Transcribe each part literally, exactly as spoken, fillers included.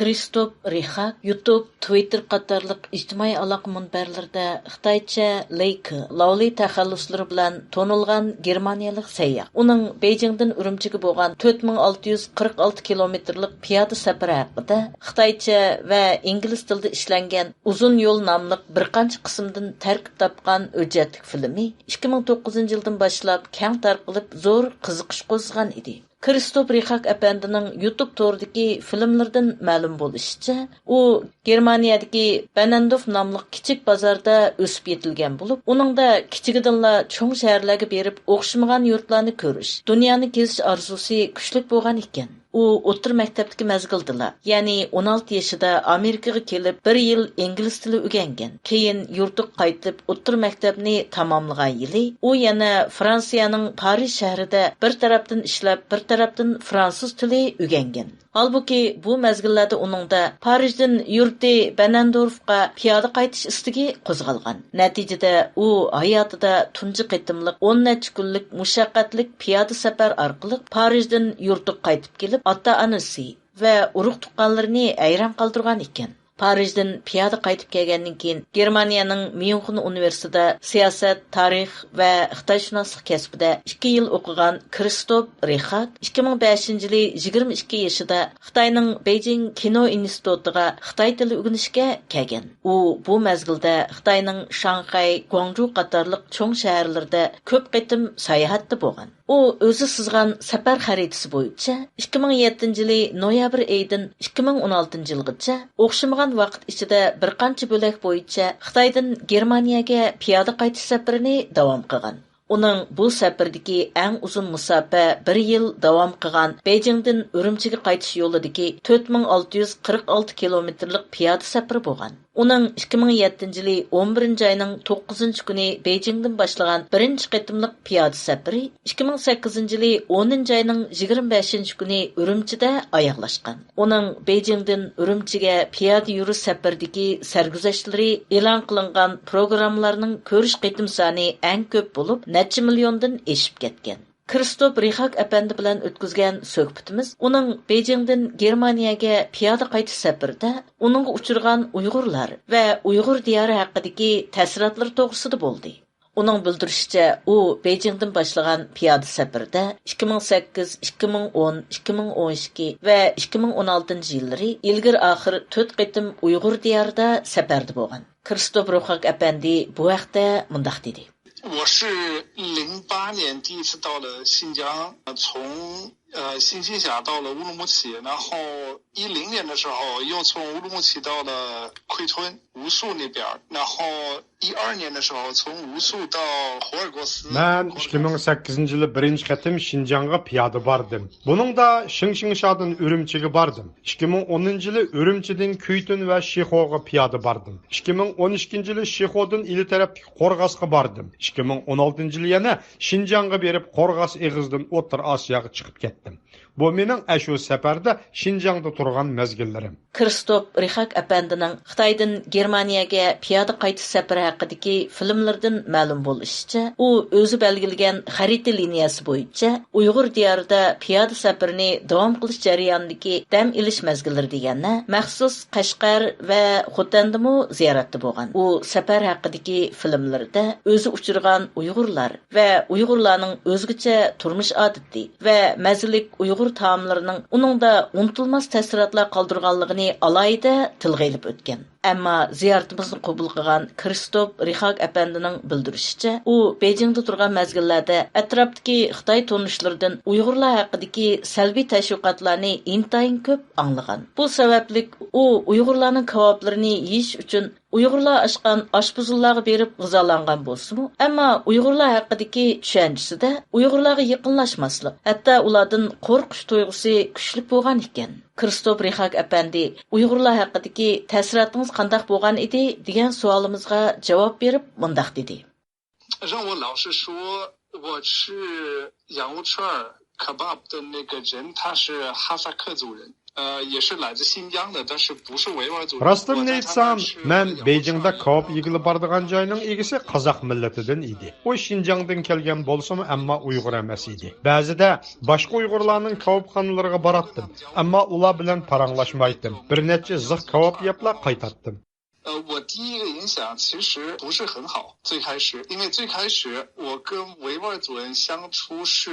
كرىستوپ رىخاك يۇتۇب، تۋىتتېر قاتارلىق ئىجتىمائىي ئالاقە مۇنبەرلىرىدە خىتايچە لېيكې، لاۋلى تەخەللۇسلىرى بىلەن تونۇلغان گېرمانىيەلىك سەيياھ. ئۇنىڭ بېيجىڭدىن ئۈرۈمچىگە بولغان تۆت مىڭ ئالتە يۈز قىرىق ئالتە كىلومېتىرلىق پىيادە سەپىرى ھەققىدە خىتايچە ۋە ئىنگلىز تىلىدا ئىشلەنگەن ئۇزۇن يول ناملىق بىر قانچە قىسىمدىن تەركىب تاپقان ھۆججەتلىك فىلىمى ئىككى مىڭ توققۇزىنچى يىلدىن باشلاپ كەڭ تارقىلىپ، زور قىزىقىش قوزغىغان ئىدى. كرىستوپ رىخاك ئەپەندىنىڭ يۇتۇب تورىدىكى فىلىملىرىدىن مەلۇم بولۇشىچە، ئۇ گېرمانىيەدىكى بەنەندوف ناملىق كىچىك بازاردا ئۆسۈپ يېتىلگەن بولۇپ، ئۇنىڭدا كىچىكىدىنلا چوڭ شەھەرلەرگە بېرىپ ئوخشىمىغان يۇرتلارنى كۆرۈش، دۇنيانى كېزىش ئارزۇسى كۈچلۈك بولغان ئىكەن. ئۇ ئوتتۇرا مەكتەپتىكى مەزگىلدىلا، يەنى ئون ئالتە يېشىدا ئامېرىكىغا كېلىپ، بىر يىل ئىنگلىز تىلى ئۆگەنگەن. كېيىن يۇرتىغا قايتىپ، ئوتتۇرا مەكتەپنى تاماملىغان يىلى ئۇ يەنە فرانسىيەنىڭ پارىژ شەھىرىدە بىر تەرەپتىن ئىشلەپ، بىر تەرەپتىن فرانسۇز تىلى ئۆگەنگەن. ھالبۇكى، بۇ مەزگىللەردە ئۇنىڭدا پارىژدىن يۇرتى بەنەندورفقا پىيادە قايتىش ئىستىكى قوزغالغان. نەتىجىدە، ئۇ ھاياتىدا تۇنجى قېتىملىق ئون نەچچە كۈنلۈك مۇشەققەتلىك پىيادە سەپەر ئارقىلىق پارىژدىن يۇرتىغا قايتىپ كېلىپ، ئاتا-ئانىسى ۋە ئۇرۇق-تۇغقانلىرىنى ھەيران قالدۇرغان ئىكەن. پارىژدىن پىيادە قايتىپ كەلگەندىن كېيىن، گېرمانىيەنىڭ ميۇنخېن ئۇنىۋېرسىتېتىدا سىياسەت، تارىخ ۋە خىتايشۇناسلىق كەسپىدە ئىككى يىل ئوقۇغان كرىستوپ رىخاك ئىككى مىڭ بەشىنچى يىلى يىگىرمە ئىككى يېشىدا خىتاينىڭ بېيجىڭ كىنو ئىنستىتۇتىغا خىتاي تىلى ئۆگىنىشكە كەلگەن. ئۇ بۇ مەزگىلدە خىتاينىڭ شاڭخەي، گۇاڭجۇ قاتارلىق چوڭ شەھەرلىرىدە كۆپ قېتىم ساياھەتتە بولغان. ئۇ ئۆزى سىزغان سەپەر خەرىتىسى بويىچە ئىككى مىڭ يەتتىنچى يىلى نويابىر ئېيىدىن ئىككى مىڭ ئون ئالتىنچى يىلغىچە ئوخشىمىغان ۋاقىت ئىچىدە بىر قانچە بۆلەك بويىچە خىتايدىن گېرمانىيەگە پىيادە قايتىش سەپىرىنى داۋام قىلغان. ئۇنىڭ بۇ سەپىرىدىكى ئەڭ ئۇزۇن مۇساپە بىر يىل داۋام قىلغان بېيجىڭدىن ئۈرۈمچىگە قايتىش يولىدىكى تۆت مىڭ ئالتە يۈز قىرىق ئالتە كىلومېتىرلىق پىيادە سەپىرى بولغان. ئۇنىڭ ئىككى مىڭ يەتتىنچى يىلى ئون بىرىنچى ئاينىڭ توققۇزىنچى كۈنى بېيجىڭدىن باشلىغان بىرىنچى قېتىملىق پىيادە سەپىرى ئىككى مىڭ سەككىزىنچى يىلى ئونىنچى ئاينىڭ يىگىرمە بەشىنچى كۈنى ئۈرۈمچىدە ئاياغلاشقان. ئۇنىڭ بېيجىڭدىن ئۈرۈمچىگە پىيادە يۈرۈش سەپىرىدىكى سەرگۈزەشتلىرى ئېلان قىلىنغان پروگراممىلارنىڭ كۆرۈش قېتىم سانى ئەڭ كۆپ بولۇپ، نەچچە مىليوندىن ئېشىپ كەتكەن. كرىستوپ رىخاك ئەپەندى بىلەن ئۆتكۈزگەن سۆھبىتىمىز ئۇنىڭ بېيجىڭدىن گېرمانىيەگە پىيادە قايتىش سەپىرىدە ئۇنىڭغا ئۇچرىغان ئۇيغۇرلار ۋە ئۇيغۇر دىيارى ھەققىدىكى تەسىراتلىرى توغرىسىدا بولدى. ئۇنىڭ بىلدۈرۈشىچە، ئۇ بېيجىڭدىن باشلىغان پىيادە سەپىرىدە ئىككى مىڭ سەككىز، ئىككى مىڭ ئون، ئىككى مىڭ ئون ئىككى ۋە ئىككى مىڭ ئون ئالتىنچى يىللىرى ئىلگىرى ئاخىر تۆت قېتىم ئۇيغۇر دىيارىدا سەپەردە بولغان. كرىستوپ رىخاك ئەپەندى بۇ ھەقتە مۇنداق دېدى. 我是零八年第一次到了新疆，从呃新栖霞到了乌鲁木齐，然后一零年的时候又从乌鲁木齐到了奎屯乌苏那边，然后一二年的时候从乌苏到霍尔果斯。 مەن ئىككى مىڭ سەككىزىنچى يىلى بىرىنچى قېتىم شىنجاڭغا پىيادە باردىم. بۇنىڭدا شىڭشىڭشادىن ئۈرۈمچىگە باردىم. ئىككى مىڭ ئونىنچى يىلى ئۈرۈمچىدىن كۈيتۈن ۋە شىخوغا پىيادە باردىم. ئىككى مىڭ ئون ئىككىنچى يىلى شىخودىن ئىلى تەرەپتىكى قورغاسقا باردىم. ئىككى مىڭ ئون ئالتىنچى يىلى يەنە شىنجاڭغا بېرىپ، قورغاس ئېغىزىدىن ئوتتۇرا ئاسىياغا چىقىپ كەتتىم. بۇ مېنىڭ ئەشۇ سەپەردە شىنجاڭدا تۇرغان مەزگىللىرىم. كرىستوپ رىخاك ئەپەندىنىڭ خىتايدىن گېرمانىيەگە پىيادە قايتىش سەپىرى ھەققىدىكى فىلىملىرىدىن مەلۇم بولۇشىچە، ئۇ ئۆزى بەلگىلىگەن خەرىتە لىنىيەسى بويىچە ئۇيغۇر دىيارىدا پىيادە سەپىرىنى داۋام قىلىش جەريانىدىكى دەم ئېلىش مەزگىللىرى دېگەندە، مەخسۇس قەشقەر ۋە خوتەندىمۇ زىيارەتتە بولغان. ئۇ سەپەر ھەققىدىكى فىلىملىرىدە ئۆزى ئۇچرىغان ئۇيغۇرلار ۋە ئۇيغۇرلارنىڭ ئۆزگىچە تۇرمۇش ئادىتى ۋە مەززىلىك ئۇيغۇر تائاملىرىنىڭ ئۇنىڭدا ئۇنتۇلماس تەسىراتلار قالدۇرغانلىقىنى ئالاھىدە تىلغا ئېلىپ ئۆتكەن. ئەمما زىيارىتىمىزنى قوبۇل قىلغان كرىستوپ رىخاك ئەپەندىنىڭ بىلدۈرۈشىچە، ئۇ بېيجىڭدا تۇرغان مەزگىللەردە ئەتراپتىكى خىتاي تونۇشلىرىدىن ئۇيغۇرلار ھەققىدىكى سەلبىي تەشۋىقاتلارنى ئىنتايىن كۆپ ئاڭلىغان. بۇ سەۋەبلىك ئۇ ئۇيغۇرلارنىڭ كاۋاپلىرىنى يېيىش ئۈچۈن ئۇيغۇرلار ئاچقان ئاشپۇزۇللارغا بېرىپ غىزالانغان بولسىمۇ، ئەمما ئۇيغۇرلار ھەققىدىكى چۈشەنچىسىدە ئۇيغۇرلارغا يېقىنلاشماسلىق، ھەتتا ئۇلاردىن قورقۇش تۇيغۇسى كۈچلۈك بولغان ئىكەن. كرىستوپ رىخاك ئەپەندى، ئۇيغۇرلار ھەققىدىكى تەسىراتىڭىز قانداق بولغان ئىدى؟ دېگەن سوئالىمىزغا جاۋاب بېرىپ مۇنداق دېدى. 让我老实说，我吃羊肉串儿 kebab 的那个人他是哈萨克族人。呃，也是来自新疆的，但是不是维吾尔族人。 راستىمنى ئېيتسام، مەن بېيجىڭدا كاۋاپ يېگىلى بارىدىغان جاينىڭ ئىگىسى قازاق مىللىتىدىن ئىدى. ئۇ شىنجاڭدىن كەلگەن بولسىمۇ، ئەمما ئۇيغۇر ئەمەس ئىدى. بەزىدە باشقا ئۇيغۇرلارنىڭ كاۋاپخانىلىرىغا باراتتىم، ئەمما ئۇلار بىلەن پاراڭلاشمايتتىم. بىر نەچچە زىخ كاۋاپ يەپلا قايتاتتىم. 呃，我第一个影响其实不是很好。最开始，因为最开始我跟维吾尔族人相处是，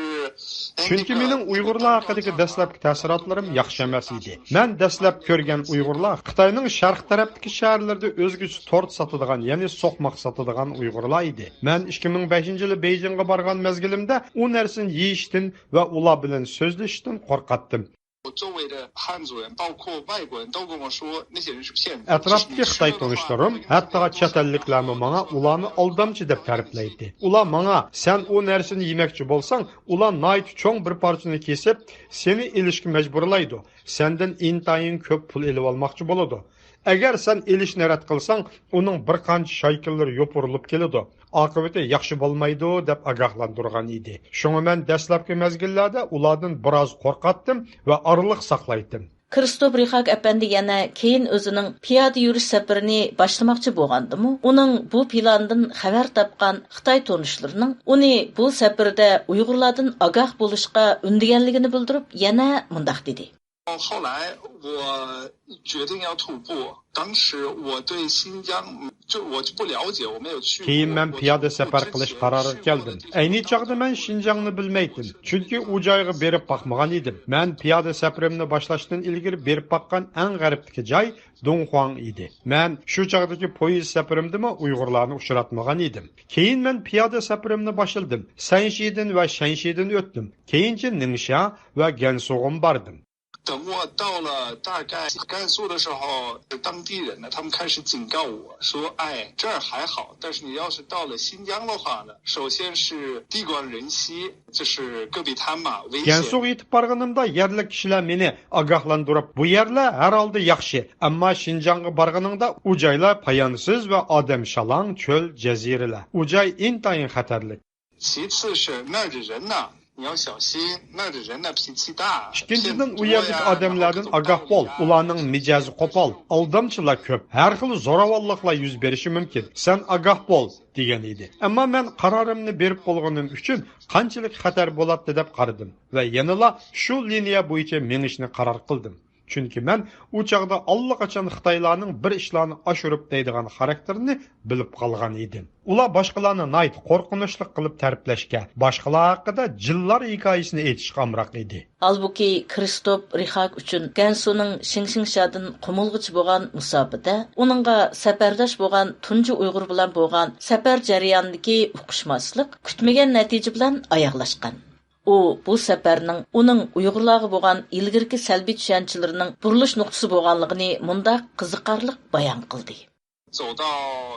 哎， چۈنكى مېنىڭ ئۇيغۇرلار ھەققىدىكى دەسلەپكى تەسىراتلىرىم ياخشى ئەمەس ئىدى. مەن دەسلەپ كۆرگەن ئۇيغۇرلار خىتاينىڭ شەرق تەرەپتىكى شەھەرلىرىدە ئۆزگىچە تورت ساتىدىغان، يەنى سوقماق ساتىدىغان ئۇيغۇرلار ئىدى. مەن ئىككى مىڭ بەشىنچى يىلى بېيجىڭغا بارغان مەزگىلىمدە ئۇ نەرسىنى يېيىشتىن ۋە ئۇلار بىلەن سۆزلىشىشتىن قورقاتتىم. 我周围的汉族人，包括外国人都跟我说，那些人是骗子。 ئەتراپتىكى خىتاي تونۇشلىرىم، ھەتتا چەت ئەللىكلەرمۇ ماڭا ئۇلارنى ئالدامچى دەپ تەرىپلەيتتى. ئۇلار ماڭا، سەن ئۇ نەرسىنى يېمەكچى بولساڭ، ئۇلار ناھايىتى چوڭ بىر پارچىنى كېسىپ، سېنى ئېلىشقا مەجبۇرلايدۇ. سەندىن ئىنتايىن كۆپ پۇل ئېلىۋالماقچى بولىدۇ. ئەگەر سەن ئېلىشنى رەت قىلساڭ، ئۇنىڭ بىر قانچە شايكىلىرى يوپۇرۇلۇپ كېلىدۇ. ئاقىۋىتى ياخشى بولمايدۇ، دەپ ئاگاھلاندۇرغان ئىدى. شۇڭا مەن دەسلەپكى مەزگىللەردە ئۇلاردىن بىراز قورقاتتىم ۋە ئارىلىق ساقلايتتىم. كىرىستوپ رىخاك ئەپەندى يەنە كېيىن ئۆزىنىڭ پىيادە يۈرۈش سەپىرىنى باشلىماقچى بولغاندىمۇ، ئۇنىڭ بۇ پىلانىدىن خەۋەر تاپقان خىتاي تونۇشلىرىنىڭ ئۇنى بۇ سەپىرىدە ئۇيغۇرلاردىن ئاگاھ بولۇشقا ئۈندىگەنلىكىنى بىلدۈرۈپ، يەنە مۇنداق دېدى. 后来我决定要徒步，当时我对新疆就我就不了解，我没有去过。 كېيىن مەن پىيادە سەپەر قىلىش قارارىغا كەلدىم. ئەينى چاغدا مەن شىنجاڭنى بىلمەيتتىم، چۈنكى ئۇ جايغا بېرىپ باقمىغان ئىدىم. مەن پىيادە سەپىرىمنى باشلاشتىن ئىلگىرى بېرىپ باققان ئەڭ غەربتىكى جاي دۇڭخۇاڭ ئىدى. مەن شۇ چاغدىكى پويىز سەپىرىمدىمۇ ئۇيغۇرلارنى ئۇچراتمىغان ئىدىم. كېيىن مەن پىيادە سەپىرىمنى باشلىدىم. سەنشىدىن ۋە شەنشىدىن ئۆتتۈم. كېيىنچە نىڭشيا ۋە گەنسۇغىمۇ باردىم. 等我到了大概甘肃的时候，当地人呢，他们开始警告我说：“哎，这儿还好，但是你要是到了新疆的话呢，首先是地广人稀，就是戈壁滩嘛，危险。” گەنسۇغا يېتىپ بارغىنىمدا يەرلىك كىشىلەر مېنى ئاگاھلاندۇرۇپ، بۇ يەرلەر ھەر ھالدا ياخشى، ئەمما شىنجاڭغا بارغىنىڭدا ئۇ جايلار پايانسىز ۋە ئادەم شالاڭ چۆل، جەزىرىلەر. ئۇ جاي ئىنتايىن خەتەرلىك. 其次是那儿的人呐，你要小心，那儿的人呢脾气大。 ئىككىنچىدىن، ئۇ يەردىكى ئادەملەردىن ئاگاھ بول، ئۇلارنىڭ مىجەزى قوپال، ئالدامچىلار كۆپ، ھەر خىل زوراۋانلىقلار يۈز بېرىشى مۇمكىن، سەن ئاگاھ بول، دېگەن ئىدى. ئەمما مەن قارارىمنى بېرىپ بولغىنىم ئۈچۈن قانچىلىك خەتەر بولاتتى دەپ قارىدىم ۋە يەنىلا شۇ لىنىيە بويىچە مېڭىشنى قارار قىلدىم. چۈنكى مەن ئۇ چاغدا ئاللىقاچان خىتايلارنىڭ بىر ئىشلارنى ئاشۇرۇپ دەيدىغان خاراكتېرىنى بىلىپ قالغان ئىدىم. ئۇلار باشقىلارنى ناھايىتى قورقۇنچلۇق قىلىپ تەرىپلەشكە، باشقىلار ھەققىدە جىنلار ھېكايىسىنى ئېيتىشقا ئامراق ئىدى. ھالبۇكى، كىرىستوپ رىخاك ئۈچۈن گەنسۇنىڭ شىڭشىڭشادىن قۇمۇلغىچە بولغان مۇساپىدە ئۇنىڭغا سەپەرداش بولغان تۇنجى ئۇيغۇر بىلەن بولغان سەپەر جەريانىدىكى ئۇقۇشماسلىق كۈتمىگەن نەتىجە بىلەن ئاياغلاشقان. ئۇ بۇ سەپەرنىڭ ئۇنىڭ ئۇيغۇرلارغا بولغان ئىلگىرىكى سەلبىي چۈشەنچىلىرىنىڭ بۇرۇلۇش نۇقتىسى بولغانلىقىنى مۇنداق قىزىقارلىق بايان قىلدى. 走到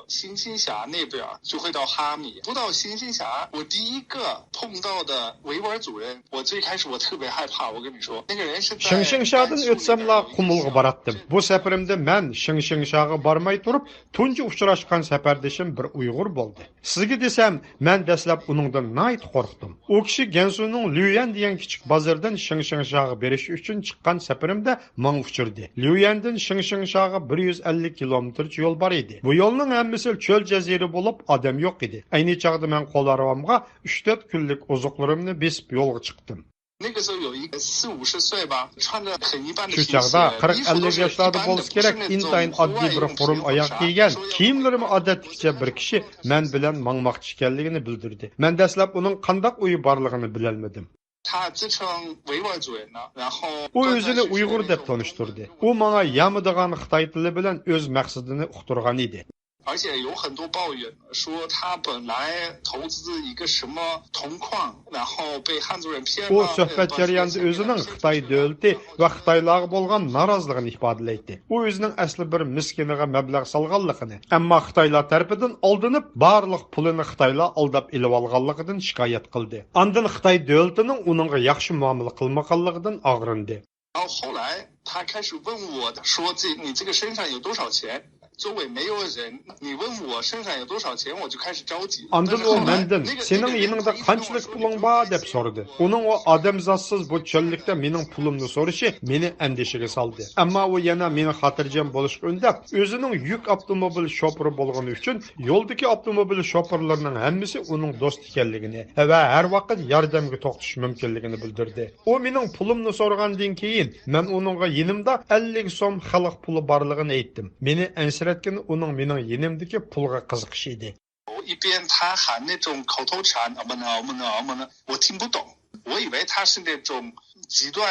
新兴峡那边儿，就会到哈密。不到新兴峡，我第一个碰到的维吾尔族人，我最开始我特别害怕。我跟你说，那个人是在 شىڭشىڭشادىن ئۆتسەملا قۇمۇلغا باراتتىم. بۇ سەپىرىمدە مەن شىڭشىڭشاغا بارماي تۇرۇپ، تۇنجى ئۇچراشقان سەپەردىشىم بىر ئۇيغۇر بولدى. سىزگە دېسەم، مەن دەسلەپ ئۇنىڭدىن ناھايىتى قورقتۇم. ئۇ كىشى گەنسۇنىڭ ليۇيەن دېگەن كىچىك بازىرىدىن شىڭشىڭشاغا بېرىش ئۈچۈن چىققان سەپىرىمدە ماڭا ئۇچرىدى. ليۇيەندىن شىڭشىڭشاغا بىر يۈز ئەللىك كىلومېتىرچە يول بار ئىدى. بۇ يولنىڭ ھەممىسى چۆل جەزىرە بولۇپ، ئادەم يوق ئىدى. ئەينى چاغدا مەن قول ھارۋامغا ئۈچ تۆت كۈنلۈك ئوزۇقلىرىمنى بېسىپ يولغا چىقتىم. 那个时候有一个四五十岁吧，穿着很一般的皮鞋， شۇ چاغدا قىرىق ئەللىك ياشلاردا بولسا كېرەك، ئىنتايىن ئاددىي بىر خۇرۇم ئاياغ كىيگەن، كىيىملىرىمۇ ئادەتتىكىچە بىر كىشى مەن بىلەن ماڭماقچى ئىكەنلىكىنى بىلدۈردى. مەن دەسلەپ ئۇنىڭ قانداق ئۆيى بارلىقىنى بىلەلمىدىم. 他自称维吾尔族人呢，然后 ئۇ ئۆزىنى ئۇيغۇر دەپ تونۇشتۇردى. ئۇ ماڭا يامىدىغان خىتاي تىلى بىلەن ئۆز مەقسىتىنى ئۇقتۇرغان ئىدى. 而且有很多抱怨说他本来投资一个什么铜矿，然后被汉族人骗 ئۇ 了。 سۆھبەت جەريانىدا ئۆزىنىڭ خىتاي دۆلىتى ۋە خىتايلارغا بولغان نارازىلىقىنى ئىپادىلەيتتى. ئۇ ئۆزىنىڭ ئەسلى بىر مىسكىنىغا مەبلەغ سالغانلىقىنى، ئەمما خىتايلار تەرىپىدىن ئالدىنىپ، بارلىق پۇلىنى خىتايلار ئالداپ ئېلىۋالغانلىقىدىن شىكايەت قىلدى. ئاندىن خىتاي دۆلىتىنىڭ ئۇنىڭغا ياخشى مۇئامىلە قىلمىغانلىقىدىن ئاغرىندى. 然后后来他开始问我说：“这你这个身上有多少钱？”周围没有人，你问我身上有多少钱，我就开始着急。ئاندىن ئۇ مەندىن، سېنىڭ يېنىڭدا قانچىلىك پۇلۇڭ بار؟ دەپ سورىدى. ئۇنىڭ ئۇ ئادەمزاتسىز بۇ چۆللۈكتە مېنىڭ پۇلۇمنى سورىشى مېنى ئەندىشىگە سالدى. ئەمما ئۇ يەنە مېنى خاتىرجەم بولۇشقا ئۈندەپ، ئۆزىنىڭ يۈك ئاپتوموبىل شوپۇرى بولغىنى ئۈچۈن، يولدىكى ئاپتوموبىل شوپۇرلىرىنىڭ ھەممىسى ئۇنىڭ دوستى ئىكەنلىكىنى ۋە ھەر ۋاقىت ياردەمگە توختىشى مۇمكىنلىكىنى بىلدۈردى. ئۇ مېنىڭ پۇلۇمنى سورىغاندىن كېيىن، مەن ئۇنىڭغا يېنىمدا ئەللىك سوم خەلق پۇلى بارلىقىنى ئېيتتىم. مېنى ئەنسىرەتكىنى ئۇنىڭ مېنىڭ يېنىمدىكى پۇلغا قىزىقىشى ئىدى. 一边他喊那种口头禅，啊不呢，啊不呢，啊不呢，我听不懂。我以为他是那种极端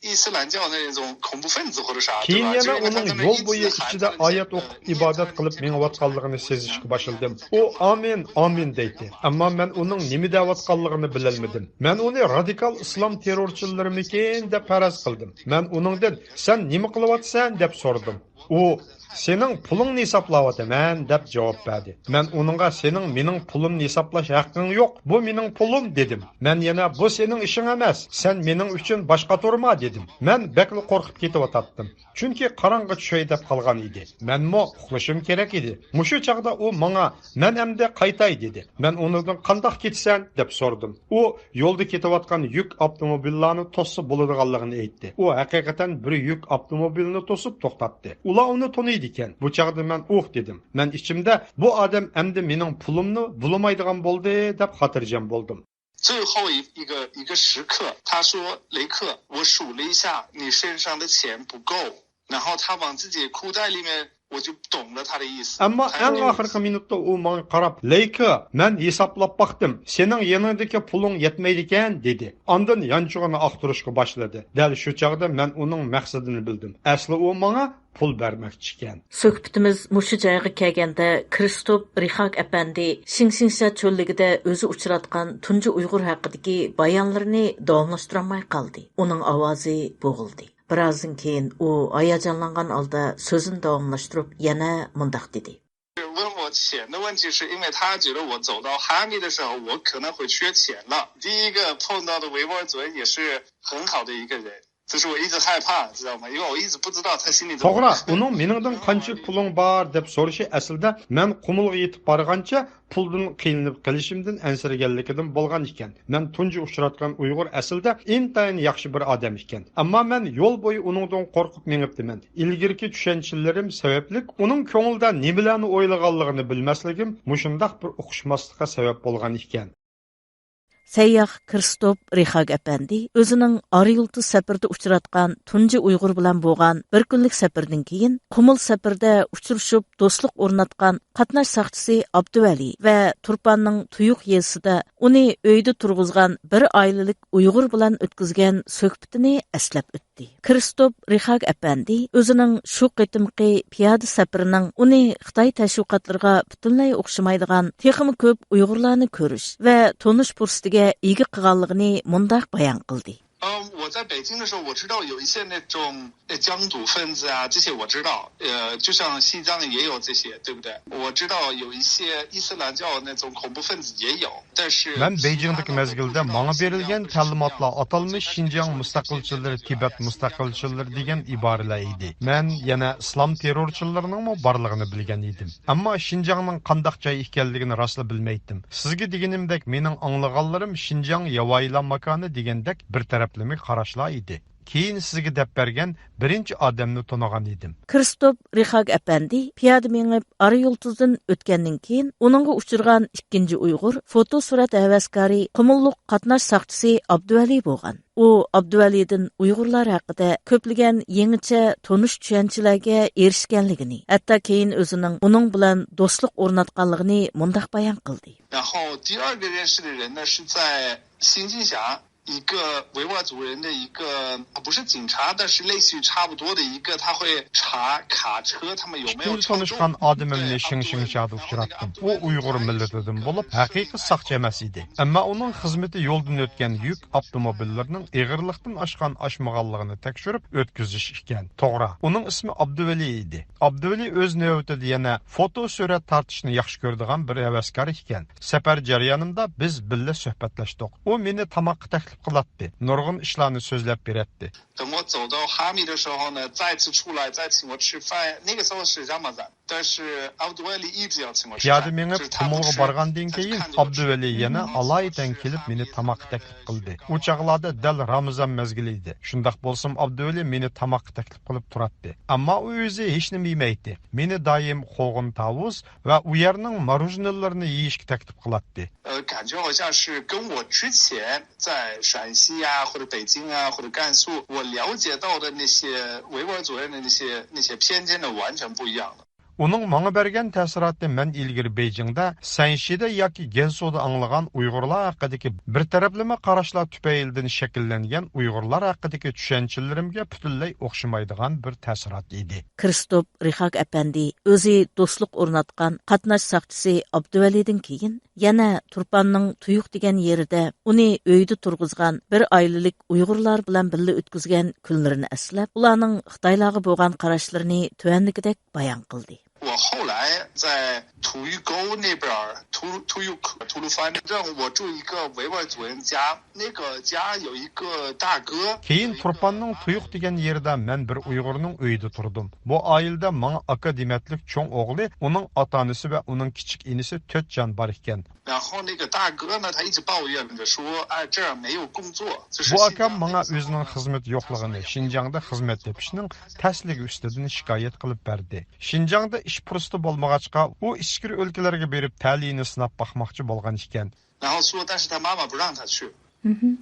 伊斯兰教那种恐怖分子或者啥，对吧？ كېيىن يەنە ئۇنىڭ يول بويى ئىچىدە ئايەت ئوقۇپ، ئىبادەت قىلىپ مېڭىۋاتقانلىقىنى سېزىشكە باشلىدىم. ئۇ ئامىن، ئامىن دەيتتى. ئەمما مەن ئۇنىڭ نېمە دەۋاتقانلىقىنى بىلەلمىدىم. مەن ئۇنى رادىكال ئىسلام تېررورچىلىرىمىكىن دەپ پەرەز قىلدىم. مەن ئۇنىڭدىن، سەن نېمە قىلىۋاتىسەن؟ دەپ سورىدىم. ئۇ، سېنىڭ پۇلۇڭنى ھېسابلاۋاتىمەن، دەپ جاۋاب بەردى. مەن ئۇنىڭغا، سېنىڭ مېنىڭ پۇلۇمنى ھېسابلاش ھەققىڭ يوق، بۇ مېنىڭ پۇلۇم، دېدىم. مەن يەنە، بۇ سېنىڭ ئىشىڭ ئەمەس، سەن مېنىڭ ئۈچۈن باش قاتۇرما، دېدىم. مەن بەكلا قورقۇپ كېتىۋاتاتتىم. چۈنكى قاراڭغۇ چۈشەي دەپ قالغان ئىدى. مەنمۇ ئۇخلىشىم كېرەك ئىدى. مۇشۇ چاغدا ئۇ ماڭا، مەن ئەمدى قايتاي، دېدى. مەن ئۇنىڭدىن، قانداق كېتىسەن؟ دەپ سورىدىم. ئۇ يولدا كېتىۋاتقان يۈك ئاپتوموبىللارنى توسسا بولىدىغانلىقىنى ئېيتتى. ئۇ ھەقىقەتەن بىر يۈك ئاپتوموبىلىنى توسۇپ توختاتتى. ئۇلار ئۇنى تونۇيدىكەن. بۇ چاغدا مەن ئۇھ دېدىم. مەن ئىچىمدە، بۇ ئادەم ئەمدى مېنىڭ پۇلۇمنى بۇلىمايدىغان بولدى، دەپ خاتىرجەم بولدۇم. 最后一一个一个时刻，他说：“雷克，我数了一下，你身上的钱不够。”然后他往自己裤袋里面，我就懂了他的意思。 ئەمما ئەڭ ئاخىرقى مىنۇتتا ئۇ ماڭا قاراپ، لېيكا، مەن ھېسابلاپ باقتىم، سېنىڭ يېنىڭدىكى پۇلۇڭ يەتمەيدىكەن، دېدى. ئاندىن يانچۇقىنى ئاختۇرۇشقا باشلىدى. دەل شۇ چاغدا مەن ئۇنىڭ مەقسىتىنى بىلدىم. ئەسلى ئۇ ماڭا پۇل بەرمەكچىكەن. سۆھبىتىمىز مۇشۇ جايغا كەلگەندە، كرىستوپ رىخاك ئەپەندى شىڭشىڭشيا چۆللۈكىدە ئۆزى ئۇچراتقان تۇنجى ئۇيغۇر ھەققىدىكى بايانلىرىنى داۋاملاشتۇرالماي قالدى. ئۇنىڭ ئاۋازى بوغۇلدى. بىرازدىن كېيىن ئۇ ھاياجانلانغان ھالدا سۆزىنى داۋاملاشتۇرۇپ يەنە مۇنداق دېدى. 问我钱的问题，是因为他觉得我走到哈密的时候，我可能会缺钱了。第一个碰到的维吾尔族人也是很好的一个人，这是我一直害怕，知道吗？因为我一直不知道他心里怎么。 توغرا، ئۇنىڭ مېنىڭدىن قانچە پۇلۇڭ بار دەپ سورىشى ئەسلىدە مەن قۇمۇلغا يېتىپ بارغانچە پۇلدىن قىينىلىپ قېلىشىمدىن ئەنسىرىگەنلىكىدىن بولغان ئىكەن. مەن تۇنجى ئۇچراتقان ئۇيغۇر ئەسلىدە ئىنتايىن ياخشى بىر ئادەم ئىكەن. ئەمما مەن يول بويى ئۇنىڭدىن قورقۇپ مېڭىپتىمەن. ئىلگىرىكى چۈشەنچىلىرىم سەۋەبلىك ئۇنىڭ كۆڭلىدە نېمىلەرنى ئويلىغانلىقىنى بىلمەسلىكىم مۇشۇنداق بىر ئۇقۇشماسلىققا سەۋەب بولغان ئىكەن. سەيياھ كىرستوپ رىخاگ ئەپەندى ئۆزىنىڭ ئارا يۇلتۇز سەپىرىدە ئۇچراتقان تۇنجى ئۇيغۇر بىلەن بولغان بىر كۈنلۈك سەپىرىدىن كېيىن، قۇمۇل سەپىرىدە ئۇچرىشىپ دوستلۇق ئورناتقان قاتناش ساقچىسى ئابدۇۋەلى ۋە تۇرپاننىڭ تۇيۇق يېزىسىدا ئۇنى ئۆيىدە تۇرغۇزغان بىر ئائىلىلىك ئۇيغۇر بىلەن ئۆتكۈزگەن سۆھبىتىنى ئەسلەپ ئۆتتى. كىرستوپ رىخاگ ئەپەندى ئۆزىنىڭ شۇ قېتىمقى پىيادە سەپىرىنىڭ ئۇنى خىتاي تەشۋىقاتلىرىغا پۈتۈنلەي ئوخشىمايدىغان تېخىمۇ كۆپ ئۇيغۇرلارنى كۆرۈش ۋە تونۇش پۇرسىتىگە ئىگە قىلغانلىقىنى مۇنداق بايان قىلدى. 呃，我在北京的时候，我知道有一些那种呃疆独分子啊，这些我知道。呃，就像新疆也有这些，对不对？我知道有一些伊斯兰教那种恐怖分子也有。 مەن بېيجىڭدىكى مەزگىلدە ماڭا بېرىلگەن تەلىماتلار ئاتالمىش شىنجاڭ مۇستەقىلچىلىرى، تىبەت مۇستەقىلچىلىرى دېگەن ئىبارىلەر ئىدى. مەن يەنە ئىسلام تېررورچىلىرىنىڭمۇ بارلىقىنى بىلگەن ئىدىم. ئەمما شىنجاڭنىڭ قانداق جاي ئىكەنلىكىنى راسلا بىلمەيتتىم. سىزگە دېگىنىمدەك، مېنىڭ ئاڭلىغانلىرىم شىنجاڭ ياۋايىلار ماكانى دېگەندەك بىر تەرەپلىمە قاراشلار ئىدى. كېيىن سىزگە دەپ بەرگەن بىرىنچى ئادەمنى تونۇغان ئىدىم. كىرستوپ رىخاگ ئەپەندى پىيادە مېڭىپ ئارا يۇلتۇزدىن ئۆتكەندىن كېيىن، ئۇنىڭغا ئۇچرىغان ئىككىنچى ئۇيغۇر فوتو سۈرەت ھەۋەسكارى قۇمۇللۇق قاتناش ساقچىسى ئابدۇۋەلى بولغان. ئۇ ئابدۇۋەلىدىن ئۇيغۇرلار ھەققىدە كۆپلىگەن يېڭىچە تونۇش چۈشەنچىلەرگە ئېرىشكەنلىكىنى، ھەتتا كېيىن ئۆزىنىڭ ئۇنىڭ بىلەن دوستلۇق ئورناتقانلىقىنى مۇنداق بايان قىلدى. 然后第二个认识的人呢，是在新金霞一个维吾尔族人的一个，不是警察，但是类似于差不多的一个，他会查卡车他们有没有 ئىككىنچى 超重。 تونۇشقان ئادىمىمنى شىڭشىڭشادا ئۇچراتتىم. ئۇ ئۇيغۇر مىللىتىدىن بولۇپ، ھەقىقىي ساقچى ئەمەس ئىدى. ئەمما ئۇنىڭ خىزمىتى يولدىن ئۆتكەن يۈك ئاپتوموبىللىرىنىڭ ئېغىرلىقتىن ئاشقان ئاشمىغانلىقىنى تەكشۈرۈپ ئۆتكۈزۈش ئىكەن. توغرا، ئۇنىڭ ئىسمى ئابدۇۋەلى ئىدى. ئابدۇۋەلى ئۆز نۆۋىتىدە يەنە فوتو سۈرەت تارتىشنى ياخشى كۆرىدىغان بىر ھەۋەسكار ئىكەن. سەپەر جەريانىمدا بىز بىللە سۆھبەتلەشتۇق. ئۇ مېنى تاماققا تەكلىپ تەكلىپ قىلاتتى، نۇرغۇن ئىشلارنى سۆزلەپ بېرەتتى. 等我走到哈密的时候呢，再次出来，再请我吃饭，那个时候是 Ramazan，但是 Abdul Wali 一直要请我吃饭。 پىيادە مېڭىپ قۇمۇلغا بارغاندىن كېيىن، ئابدۇۋەلى يەنە ئالايىتەن كېلىپ مېنى تاماققا تەكلىپ قىلدى. ئۇ چاغلاردا دەل رامىزان مەزگىلى ئىدى. شۇنداق بولسىمۇ، ئابدۇۋەلى مېنى تاماققا تەكلىپ قىلىپ تۇراتتى. ئەمما ئۇ ئۆزى ھېچنېمە يېمەيتتى. مېنى دائىم قوغۇن تاۋۇز ۋە ئۇ يەرنىڭ ماروژنىلىرىنى يېيىشكە تەكلىپ قىلاتتى. 呃，感觉好像是跟我之前在陕西啊，或者北京啊，或者甘肃，我了解到的那些维吾尔族人的那些那些偏见的完全不一样了。 ئۇنىڭ ماڭا بەرگەن تەسىراتى مەن ئىلگىرى بېيجىڭدا، سەنشىدە ياكى گەنسۇدا ئاڭلىغان ئۇيغۇرلار ھەققىدىكى بىر تەرەپلىمە قاراشلار تۈپەيلىدىن شەكىللەنگەن ئۇيغۇرلار ھەققىدىكى چۈشەنچىلىرىمگە پۈتۈنلەي ئوخشىمايدىغان بىر تەسىرات ئىدى. كىرىستوپ رىخاك ئەپەندى ئۆزى دوستلۇق ئورناتقان قاتناش ساقچىسى ئابدۇۋەلىدىن كېيىن، يەنە تۇرپاننىڭ تۇيۇق دېگەن يېرىدە ئۇنى ئۆيىدە تۇرغۇزغان بىر ئائىلىلىك ئۇيغۇرلار بىلەن بىللە ئۆتكۈزگەن كۈنلىرىنى ئەسلەپ، ئۇلارنىڭ خىتايلارغا بولغان قاراشلىرىنى تۆۋەندىكىدەك بايان قىلدى. 我后来在土鱼沟那边儿，吐吐鲁番镇，我住一个维吾尔族人家，那个家有一个大哥。 كېيىن تۇرپاننىڭ تۇيۇق دېگەن يېرىدە مەن بىر ئۇيغۇرنىڭ ئۆيىدە تۇردۇم. بۇ ئائىلىدە ماڭا ئاكا دېمەتلىك چوڭ ئوغلى، ئۇنىڭ ئاتا-ئانىسى ۋە ئۇنىڭ كىچىك ئىنىسى تۆت جان بار ئىكەن. 然后那个大哥呢，他一直抱怨着说，哎，这儿没有工作。就是 بۇ ئاكام ماڭا ئۆزىنىڭ خىزمىتى يوقلۇقىنى، شىنجاڭدا خىزمەت تېپىشنىڭ تەسلىكى ئۈستىدىن شىكايەت قىلىپ بەردى. شىنجاڭدا ئىش پۇرسىتى بولمىغاچقا، ئۇ ئىچكىرى ئۆلكىلەرگە بېرىپ تەلىيىنى سىناپ باقماقچى بولغان ئىكەن. 然后说，但是他妈妈不让他去。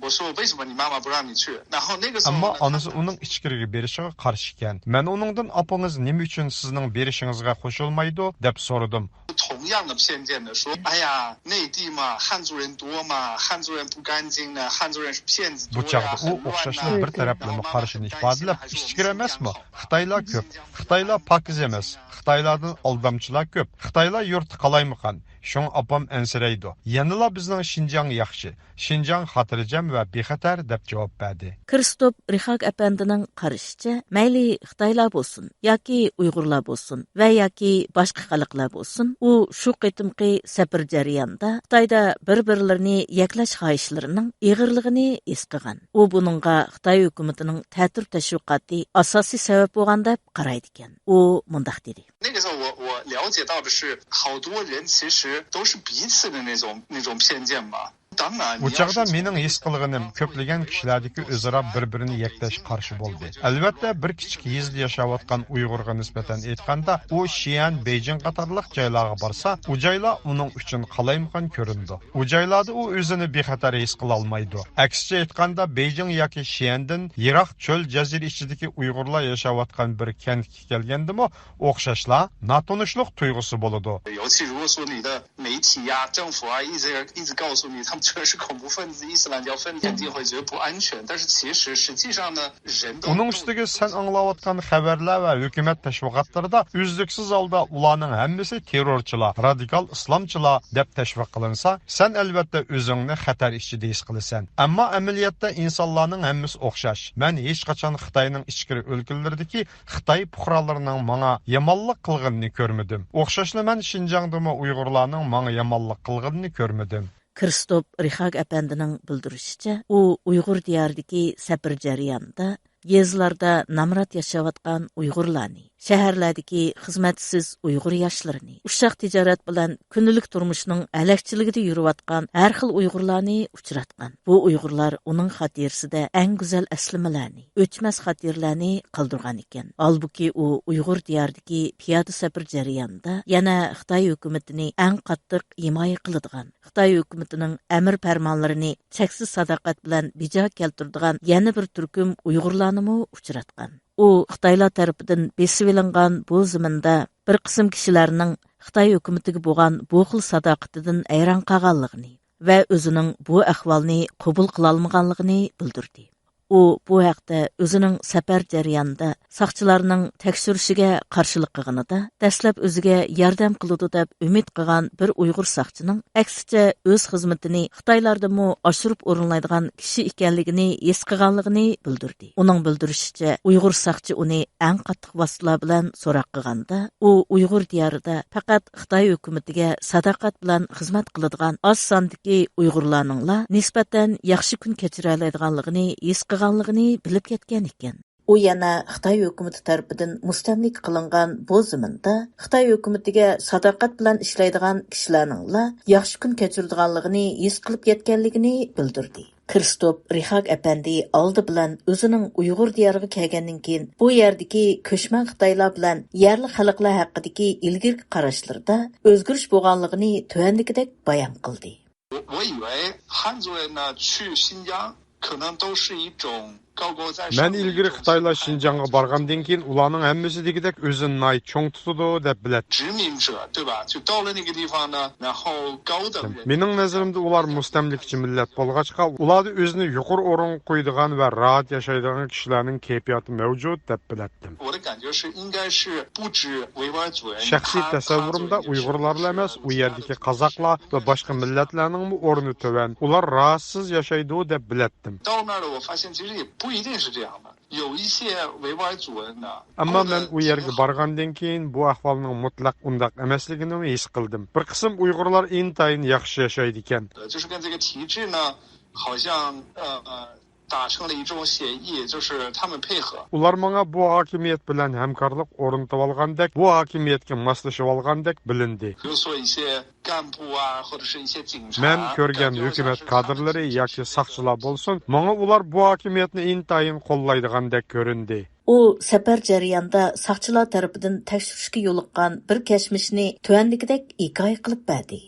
我说为什么你妈妈不让你去？然后那个时候 ئەمما 呢，他 ئانىسى ئۇنىڭ ئىچكىرىگە بېرىشىغا قارشى ئىكەن. مەن ئۇنىڭدىن، ئاپىڭىز نېمە ئۈچۈن سىزنىڭ بېرىشىڭىزغا قوشۇلمايدۇ؟ دەپ سورىدىم. 同样的偏见的说，哎呀，内地嘛，汉族人多嘛，汉族人不干净的，汉族人是骗子多 بۇ چاغدا ئۇ ئوخشاشلا بىر تەرەپلىمە قارىشىنى ئىپادىلەپ، ئىچكىرى ئەمەسمۇ؟ خىتايلار كۆپ، خىتايلار پاكىز ئەمەس، خىتايلاردىن ئالدامچىلار كۆپ، خىتايلار يۇرتى قالايمىقان، شۇڭا ئاپام ئەنسىرەيدۇ. يەنىلا بىزنىڭ شىنجاڭ ياخشى، شىنجاڭ خاتىرجەم ۋە بىخەتەر، دەپ جاۋاب بەردى. كىرىستوپ رىخاك ئەپەندىنىڭ قارىشىچە، مەيلى خىتايلار بولسۇن، ياكى ئۇيغۇرلار بولسۇن ۋە ياكى باشقا خەلقلەر بولسۇن، ئۇ شۇ قېتىمقى سەپىرى جەريانىدا خىتايدا بىر-بىرلىرىنى يەكلەش خاھىشلىرىنىڭ ئېغىرلىقىنى ھېس قىلغان. ئۇ بۇنىڭغا خىتاي ھۆكۈمىتىنىڭ تەتۈر تەشۋىقاتى ئاساسىي سەۋەب بولغان دەپ قارايدىكەن. ئۇ مۇنداق دېدى. 那个时候我我了解到的是，好多人其实都是彼此的那种那种偏见嘛。当然， ئۇ چاغدا مېنىڭ ھېس قىلغىنىم، كۆپلىگەن كىشىلەردىكى ئۆزئارا بىر-بىرىنى يەكلەش قارىشى بولدى. ئەلۋەتتە، بىر كىچىك يېزىدا ياشاۋاتقان ئۇيغۇرغا نىسبەتەن ئېيتقاندا، ئۇ شىئەن، بېيجىڭ قاتارلىق جايلارغا بارسا، ئۇ جايلار ئۇنىڭ ئۈچۈن قالايمىقان كۆرۈنىدۇ. ئۇ جايلاردا ئۇ ئۆزىنى بىخەتەر ھېس قىلالمايدۇ. ئەكسىچە ئېيتقاندا، بېيجىڭ ياكى شىئەندىن يىراق چۆل جەزىرە ئىچىدىكى ئۇيغۇرلار ياشاۋاتقان بىر كەنتكە كەلگەندىمۇ ئوخشاشلا ناتونۇشلۇق تۇيغۇسى بولىدۇ. 尤其如果说你的媒体呀、政府啊，一直一直告诉你他们全是恐怖分子、伊斯兰教分子，肯定会觉得不安全。但是其实实际上呢，人都 ئۇنىڭ ئۈستىگە سەن ئاڭلاۋاتقان خەۋەرلەر ۋە ھۆكۈمەت تەشۋىقاتلىرىدا ئۈزلۈكسىز ھالدا ئۇلارنىڭ ھەممىسى تېررورچىلار، رادىكال ئىسلامچىلار دەپ تەشۋىق قىلىنسا، سەن ئەلۋەتتە ئۆزۈڭنى خەتەر ئىچىدە ھېس قىلىسەن. ئەمما ئەمەلىيەتتە ئىنسانلارنىڭ ھەممىسى ئوخشاش. مەن ھېچقاچان خىتاينىڭ ئىچكىرى ئۆلكىلىرىدىكى خىتاي پۇقرالىرىنىڭ ماڭا يامانلىق قىلغىنىنى كۆرمىدىم. ئوخشاشلا مەن شىنجاڭدىمۇ ئۇيغۇرلارنىڭ ماڭا يامانلىق قىلغىنىنى كۆرمىدىم. كىرىستوپ رىخاگ ئەپەندىنىڭ بىلدۈرۈشىچە، ئۇ ئۇيغۇر دىيارىدىكى سەپىرى جەريانىدا يېزىلاردا نامرات ياشاۋاتقان ئۇيغۇرلارنى، شەھەرلەردىكى خىزمەتسىز ئۇيغۇر ياشلىرىنى، ئۇششاق تىجارەت بىلەن كۈندىلىك تۇرمۇشنىڭ ھەلەكچىلىكىدە يۈرۈۋاتقان ھەر خىل ئۇيغۇرلارنى ئۇچراتقان. بۇ ئۇيغۇرلار ئۇنىڭ خاتىرىسىدە ئەڭ گۈزەل ئەسلىمىلەرنى، ئۆچمەس خاتىرىلەرنى قالدۇرغان ئىكەن. ھالبۇكى، ئۇ ئۇيغۇر دىيارىدىكى پىيادە سەپىرى جەريانىدا يەنە خىتاي ھۆكۈمىتىنى ئەڭ قاتتىق ھىمايە قىلىدىغان، خىتاي ھۆكۈمىتىنىڭ ئەمىر پەرمانلىرىنى چەكسىز ساداقەت بىلەن بىجا كەلتۈرىدىغان يەنە بىر تۈركۈم ئۇيغۇرلارنىمۇ ئۇچراتقان. ئۇ خىتايلار تەرىپىدىن بېسىۋېلىنغان بۇ زېمىندا بىر قىسىم كىشىلەرنىڭ خىتاي ھۆكۈمىتىگە بولغان بۇ خىل ساداقىتىدىن ھەيران قالغانلىقىنى ۋە ئۆزىنىڭ بۇ ئەھۋالنى قوبۇل قىلالمىغانلىقىنى بىلدۈردى. ئۇ بۇ ھەقتە ئۆزىنىڭ سەپەر جەريانىدا ساقچىلارنىڭ تەكشۈرۈشىگە قارشىلىق قىلغىنىدا، دەسلەپ ئۆزىگە ياردەم قىلىدۇ دەپ ئۈمىد قىلغان بىر ئۇيغۇر ساقچىنىڭ ئەكسىچە ئۆز خىزمىتىنى خىتايلاردىمۇ ئاشۇرۇپ ئورۇنلايدىغان كىشى ئىكەنلىكىنى ھېس قىلغانلىقىنى بىلدۈردى. ئۇنىڭ بىلدۈرۈشىچە، ئۇيغۇر ساقچى ئۇنى ئەڭ قاتتىق ۋاسىتىلەر بىلەن سوراق قىلغاندا، ئۇ ئۇيغۇر دىيارىدا پەقەت خىتاي ھۆكۈمىتىگە ساداقەت بىلەن خىزمەت قىلىدىغان ئاز ساندىكى ئۇيغۇرلارنىڭلا نىسبەتەن ياخشى كۈن كەچۈرەلەيدىغانلىقىنى ھېس قىلغانلىقىنى بىلىپ كەتكەن ئىكەن. ئۇ يەنە خىتاي ھۆكۈمىتى تەرىپىدىن مۇستەملىكە قىلىنغان بۇ زېمىندا خىتاي ھۆكۈمىتىگە ساداقەت بىلەن ئىشلەيدىغان كىشىلەرنىڭلا ياخشى كۈن كەچۈرىدىغانلىقىنى ھېس قىلىپ يەتكەنلىكىنى بىلدۈردى. كىرستوپ رىخاك ئەپەندى ئالدى بىلەن ئۆزىنىڭ ئۇيغۇر دىيارىغا كەلگەندىن كېيىن بۇ يەردىكى كۆچمەن خىتايلار بىلەن يەرلىك خەلقلەر ھەققىدىكى ئىلگىرىكى قاراشلىرىدا ئۆزگىرىش بولغانلىقىنى تۆۋەندىكىدەك بايان قىلدى. 我我以为汉族人呢去新疆可能都是一种高高在上的一种心态。 مەن ئىلگىرى خىتايلار شىنجاڭغا بارغاندىن كېيىن ئۇلارنىڭ ھەممىسى دېگۈدەك ئۆزىنى ناھايىتى چوڭ تۇتىدۇ دەپ بىلەتتىم. 殖民者对吧？就到了那个地方呢，然后高等人。 مېنىڭ نەزىرىمدە ئۇلار مۇستەملىكىچى مىللەت بولغاچقا، ئۇلاردا ئۆزىنى يۇقىرى ئورۇنغا قويىدىغان ۋە راھەت ياشايدىغان كىشىلەرنىڭ كەيپىياتى مەۋجۇت دەپ بىلەتتىم. 我的感觉是应该是不止维吾尔族人。 شەخسىي تەسەۋۋۇرۇمدا ئۇيغۇرلارلا ئەمەس، ئۇ يەردىكى قازاقلار ۋە باشقا مىللەتلەرنىڭمۇ ئورنى تۆۋەن، ئۇلار راھەتسىز ياشايدۇ دەپ بىلەتتىم. 到那儿了，我发现其实也不一定是这样的，有一些维吾尔族人呢。 ئەمما مەن ئۇ يەرگە بارغاندىن كېيىن بۇ ئەھۋالنىڭ مۇتلەق ئۇنداق ئەمەسلىكىنى ھېس قىلدىم. بىر قىسىم ئۇيغۇرلار ئىنتايىن ياخشى ياشايدىكەن. 就是跟这个体制呢，好像呃达成了一种协议，就是他们配合。 ئۇلار ماڭا بۇ ھاكىمىيەت بىلەن ھەمكارلىق ئورنىتىۋالغاندەك، بۇ ھاكىمىيەتكە ماسلىشىۋالغاندەك بىلىندى. 比如说一些干部啊，或者是一些警察。 مەن كۆرگەن ھۆكۈمەت كادىرلىرى ياكى ساقچىلار بولسۇن، ماڭا ئۇلار بۇ ھاكىمىيەتنى ئىنتايىن قوللايدىغاندەك كۆرۈندى. ئۇ سەپەر جەريانىدا ساقچىلار تەرىپىدىن تەكشۈرۈشكە يولۇققان بىر كەچمىشنى تۆۋەندىكىدەك ھېكايە قىلىپ بەردى.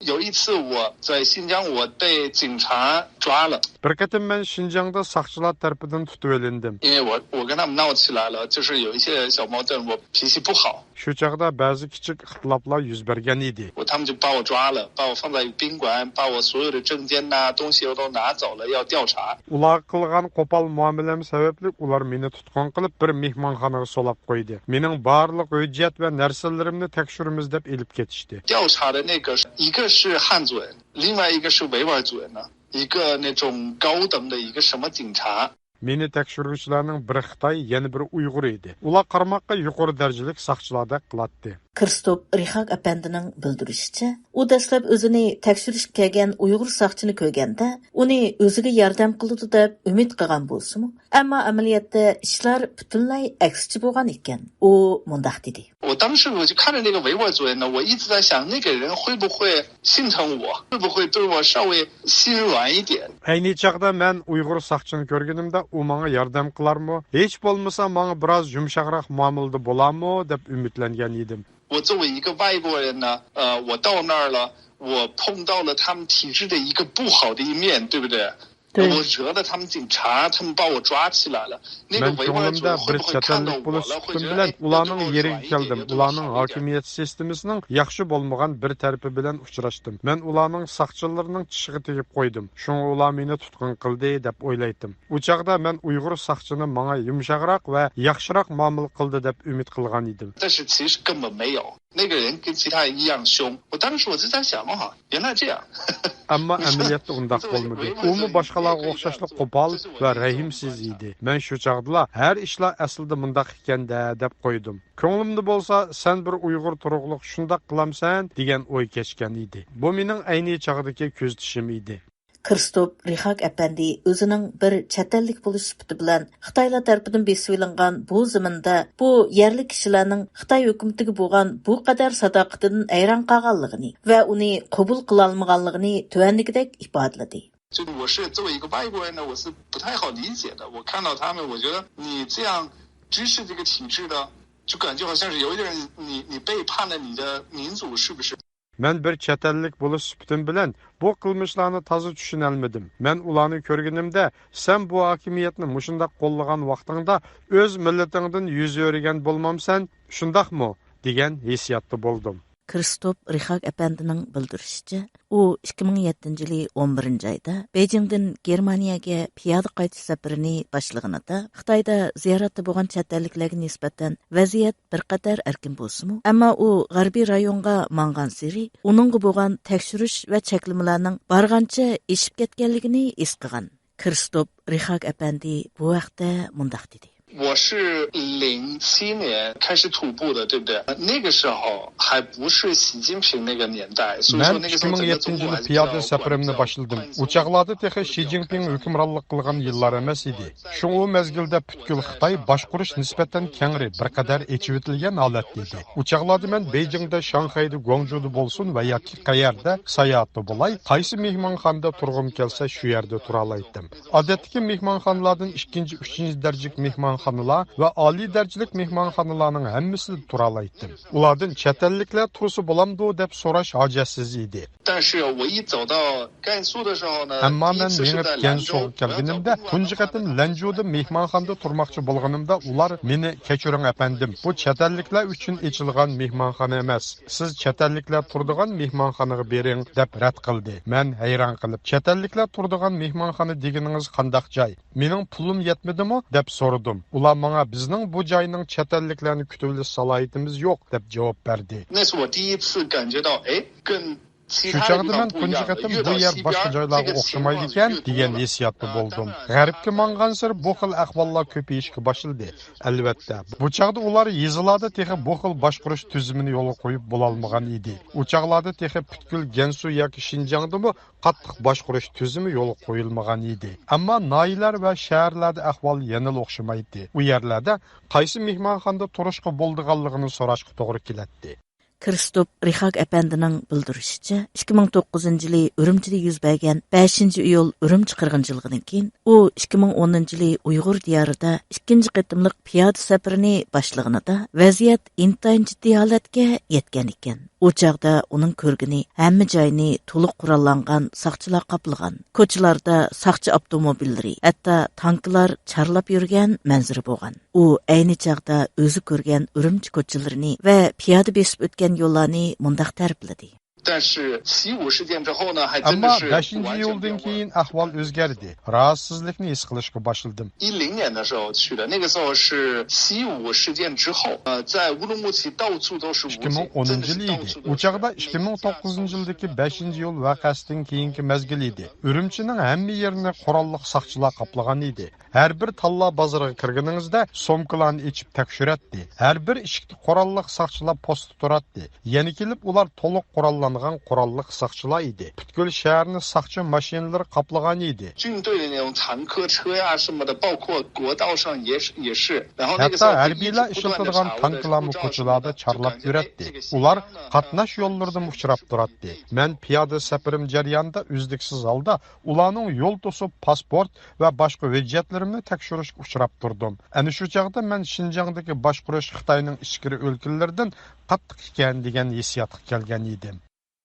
有一次我在新疆，我被警察抓了。 بىر قېتىم مەن شىنجاڭدا ساقچىلار تەرىپىدىن تۇتۇۋېلىندىم. 因为我我跟他们闹起来了，就是有一些小矛盾，我脾气不好。 شۇ چاغدا بەزى كىچىك ئىختىلاپلار يۈز بەرگەن ئىدى. 我他们就把我抓了，把我放在宾馆，把我所有的证件呐、东西都拿走了，要调查。 ئۇلار قىلغان قوپال مۇئامىلەم سەۋەبلىك ئۇلار مېنى تۇتقۇن قىلىپ، بىر مېھمانخانىغا سولاپ قويدى. مېنىڭ بارلىق ھۆججەت ۋە نەرسىلىرىمنى تەكشۈرىمىز دەپ ئېلىپ كېتىشتى. 调查的那个是一个是汉族人，另外一个是维吾尔族人呢，一个那种高等的一个什么警察。 مېنى تەكشۈرگۈچىلەرنىڭ بىرى خىتاي، يەنە بىرى ئۇيغۇر ئىدى. ئۇلار قارىماققا يۇقىرى دەرىجىلىك ساقچىلاردەك قىلاتتى. كىرستوپ رىخاك ئەپەندىنىڭ بىلدۈرۈشىچە، ئۇ دەسلەپ ئۆزىنى تەكشۈرۈشكە كەلگەن ئۇيغۇر ساقچىنى كۆرگەندە، ئۇنى ئۆزىگە ياردەم قىلىدۇ دەپ ئۈمىد قىلغان بولسىمۇ، ئەمما ئەمەلىيەتتە ئىشلار پۈتۈنلەي ئەكسىچە بولغان ئىكەن. ئۇ مۇنداق دېدى. 我当时我就看着那个维吾尔族人呢，我一直在想，那个人会不会心疼我，会不会对我稍微心软一点。 ئەينى چاغدا مەن ئۇيغۇر ساقچىنى كۆرگىنىمدە، ئۇ ماڭا ياردەم قىلارمۇ؟ ھېچ بولمىسا ماڭا بىراز يۇمشاقراق مۇئامىلىدە بولارمۇ دەپ ئۈمىدلەنگەن ئىدىم. 我作为一个外国人呢，呃，我到那儿了，我碰到了他们体制的一个不好的一面，对不对？对。我惹了他们警察，他们把我抓起来了。那个 مەن 维吾尔族 كۆڭلۈمدە 人会 بىر 不会看到 چەتئەللىك 我 بولۇش 了，会 سۈپىتىم 觉得 بىلەن 哎， ئۇلارنىڭ 对我 يېرىگە 软一点， كەلدىم. 对我 ئۇلارنىڭ 稍微 ھاكىمىيەت 软一点 سىستېمىسىنىڭ ياخشى بولمىغان بىر تەرىپى بىلەن ئۇچراشتىم. مەن ئۇلارنىڭ ساقچىلىرىنىڭ چىشىغا تېگىپ قويدۇم. شۇڭا ئۇلار مېنى تۇتقۇن قىلدى دەپ ئويلايتتىم. ئۇ چاغدا مەن ئۇيغۇر ساقچىنى ماڭا يۇمشاقراق ۋە ياخشىراق مۇئامىلە قىلدى دەپ ئۈمىد قىلغان ئىدىم. 但是其实根本没有，那个人跟其他人一样凶。我当时我就在想，哦，原来这样。 ئەمما ئەمەلىيەتتە ئۇنداق بولمىدى. ئۇمۇ باشقىلارغا ئوخشاشلا قوپال ۋە رەھىمسىز ئىدى. مەن شۇ چاغدىلا، ھەر ئىشلار ئەسلىدە مۇنداق ئىكەن-دە، دەپ قويدۇم. كۆڭلۈمدە بولسا، سەن بىر ئۇيغۇر تۇرۇقلۇق شۇنداق قىلامسەن، دېگەن ئوي كەچكەن ئىدى. بۇ مېنىڭ ئەينى چاغدىكى كۆزىتىشىم ئىدى. كىرستوپ رىخاك ئەپەندى ئۆزىنىڭ بىر چەتئەللىك بولۇش سۈپىتى بىلەن خىتايلار تەرىپىدىن بېسىۋېلىنغان بۇ زېمىندا بۇ يەرلىك كىشىلەرنىڭ خىتاي ھۆكۈمىتىگە بولغان بۇ قەدەر ساداقىتىدىن ھەيران قالغانلىقىنى ۋە ئۇنى قوبۇل قىلالمىغانلىقىنى تۆۋەندىكىدەك ئىپادىلىدى. 就我是作为一个外国人呢，我是不太好理解的。我看到他们，我觉得你这样支持这个体制的，就感觉好像是有一点你你背叛了你的民族，是不是？ مەن بىر چەتئەللىك بولۇش سۈپىتىم بىلەن بۇ قىلمىشلارنى تازا چۈشىنەلمىدىم. مەن ئۇلارنى كۆرگىنىمدە، سەن بۇ ھاكىمىيەتنى مۇشۇنداق قوللىغان ۋاقتىڭدا ئۆز مىللىتىڭدىن يۈز ئۆرۈگەن بولمامسەن، شۇنداقمۇ؟ دېگەن ھېسسىياتتا بولدۇم. كىرىستوپ رىخاگ ئەپەندىنىڭ بىلدۈرۈشىچە، ئۇ ئىككى مىڭ يەتتىنچى يىلى ئون بىرىنچى ئايدا بېيجىڭدىن گېرمانىيەگە پىيادە قايتىش سەپىرىنى باشلىغىنىدا، خىتايدا زىيارەتتە بولغان چەت ئەللىكلەرگە نىسبەتەن ۋەزىيەت بىر قەدەر ئەركىن بولسىمۇ، ئەمما ئۇ غەربىي رايونغا ماڭغانسېرى ئۇنىڭغا بولغان تەكشۈرۈش ۋە چەكلىمىلەرنىڭ بارغانچە ئېشىپ كەتكەنلىكىنى ھېس قىلغان. كىرىستوپ رىخاگ ئەپەندى بۇ ھەقتە مۇنداق دېدى. 我是零七年开始徒步的，对不对？那个时候还不是习近平那个年代，所以说那个时候整个中国还是比较管制的。 مەن ئىككى مىڭ يەتتىنچى يىلى پىيادە سەپىرىمنى باشلىدىم. ئۇ چاغلاردا تېخى شى جىنپىڭ ھۆكۈمرانلىق قىلغان يىللار ئەمەس ئىدى. شۇڭا ئۇ مەزگىلدە پۈتكۈل خىتاي باشقۇرۇش نىسبەتەن كەڭرى، بىر قەدەر ئېچىۋېتىلگەن ھالەتتە ئىدى. ئۇ چاغلاردا مەن بېيجىڭدا، شاڭخەيدە، گۇاڭجۇدا بولسۇن ۋە ياكى قەيەردە ساياھەتتە بولاي، قايسى مېھمانخانىدا تۇرغۇم كەلسە، شۇ يەردە تۇرالايتتىم. ئادەتتىكى مېھمانخانىلاردىن ئىككىنچى، ئۈچىنچى دەرىجىلىك مېھمانخانىلار ۋە ئالىي دەرىجىلىك مېھمانخانىلارنىڭ ھەممىسىدە تۇرالايتتىم. ئۇلاردىن چەت ئەللىكلەر تۇرسا بولامدۇ دەپ سوراش ھاجەتسىز ئىدى. 但是我一走到甘肃的时候呢， ئەمما مەن مېڭىپ گەنسۇغا كەلگىنىمدە، تۇنجى قېتىم لەنجۇدا مېھمانخانىدا تۇرماقچى بولغىنىمدا، ئۇلار مېنى، كەچۈرۈڭ ئەپەندىم، بۇ چەت ئەللىكلەر ئۈچۈن ئېچىلغان مېھمانخانا ئەمەس، سىز چەت ئەللىكلەر تۇرىدىغان مېھمانخانىغا بېرىڭ، دەپ رەت قىلدى. مەن ھەيران قېلىپ، چەت ئەللىكلەر تۇرىدىغان مېھمانخانا دېگىنىڭىز قانداق جاي؟ مېنىڭ پۇلۇم يەتمىدىمۇ؟ دەپ سورىدىم. ئۇلار ماڭا، بىزنىڭ بۇ جاينىڭ چەت ئەللىكلەرنى كۈتۈۋېلىش سالاھىيىتىمىز يوق، دەپ جاۋاب بەردى. 那是我第一次感觉到，哎，跟其 شۇ 他地 چاغدا مەن 方不一样 تۇنجى 的。 قېتىم 越 بۇ 到 يەر 西边 باشقا 儿，这 جايلارغا 个形貌 ئوخشىمايدىكەن 就越 دېگەن 多了。 ھېسسىياتتا بولدۇم. غەربكە ماڭغانسېرى بۇ خىل ئەھۋاللار كۆپىيىشكە باشلىدى. ئەلۋەتتە، بۇ چاغدا ئۇلار يېزىلاردا تېخى بۇ خىل باشقۇرۇش تۈزۈمىنى يولغا قويۇپ بولالمىغان ئىدى. ئۇ چاغلاردا تېخى پۈتكۈل گەنسۇ ياكى شىنجاڭدىمۇ قاتتىق باشقۇرۇش تۈزۈمى يولغا قويۇلمىغان ئىدى. ئەمما ناھىيەلەر ۋە شەھەرلەردە ئەھۋال يەنىلا ئوخشىمايتتى. ئۇ يەرلەردە قايسى مېھمانخانىدا تۇرۇشقا بولىدىغانلىقىنى سوراشقا توغرا كېلەتتى. كىرىستوپ رىخاگ ئەپەندىنىڭ بىلدۈرۈشىچە، ئىككى مىڭ توققۇزىنچى يىلى ئۈرۈمچىدە يۈز بەرگەن بەشىنچى ئىيۇل ئۈرۈمچى قىرغىنچىلىقىدىن كېيىن، ئۇ ئىككى مىڭ ئونىنچى يىلى ئۇيغۇر دىيارىدا ئىككىنچى قېتىملىق پىيادە سەپىرىنى باشلىغىنىدا، ۋەزىيەت ئىنتايىن جىددىي ھالەتكە يەتكەن ئىكەن. ئۇ چاغدا ئۇنىڭ كۆرگىنى ھەممە جاينى تولۇق قوراللانغان ساقچىلار قاپلىغان، كوچىلاردا ساقچى ئاپتوموبىللىرى، ھەتتا تانكىلار چارلاپ يۈرگەن مەنزىرە بولغان. ئۇ ئەينى چاغدا ئۆزى كۆرگەن ئۈرۈمچى كوچىلىرىنى ۋە پىيادە بېسىپ ئۆتكەن يوللارنى مۇنداق تەرىپلىدى. 但是习武事件之后呢，还真的 ئەمما 是 بەشىنچى 完全 ئىيۇلدىن 变化。 كېيىن ئەھۋال ئۆزگەردى. راھەتسىزلىكنى ھېس قىلىشقا باشلىدىم. 一零年的时候去的，那个时候是习武事件之后，呃，在乌鲁木齐到处都是武警，ئىككى مىڭ ئونىنچى يىل ئىدى. ئۇ چاغدا ئىككى مىڭ توققۇزىنچى يىلدىكى بەشىنچى ئىيۇل ۋەقەسىدىن كېيىنكى مەزگىل ئىدى. ئۈرۈمچىنىڭ ھەممە يېرىنى قوراللىق ساقچىلار قاپلىغان ئىدى. ھەر بىر تاللا بازىرىغا كىرگىنىڭىزدە سومكىلارنى ئېچىپ تەكشۈرەتتى. ھەر بىر ئىشىكتە قوراللىق ساقچىلار پوستتا تۇراتتى. يەنە كېلىپ ئۇلار تولۇق قوراللانغان قوراللىق ساقچىلار ئىدى. پۈتكۈل شەھەرنى ساقچى ماشىنىلىرى قاپلىغان ئىدى. 军队的那种坦克车呀什么的，包括国道上也是也是。然后那个时候 ھەتتا ھەربىيلەر ئىشلىتىدىغان تانكىلارمۇ كوچىلاردا چارلاپ يۈرەتتى. ئۇلار قاتناش يوللىرىدىمۇ ئۇچراپ تۇراتتى. مەن پىيادە سەپىرىم جەريانىدا ئۈزلۈكسىز ھالدا ئۇلارنىڭ يول توسۇپ، پاسپورت ۋە باشقا ھۆججەتلىرىمنى تەكشۈرۈشكە ئۇچراپ تۇردۇم. ئەنە شۇ چاغدا مەن شىنجاڭدىكى باشقۇرۇش خىتاينىڭ ئىچكىرى ئۆلكىلىرىدىن قاتتىق ئىكەن دېگەن ھېسسىياتقا كەلگەن ئىدىم.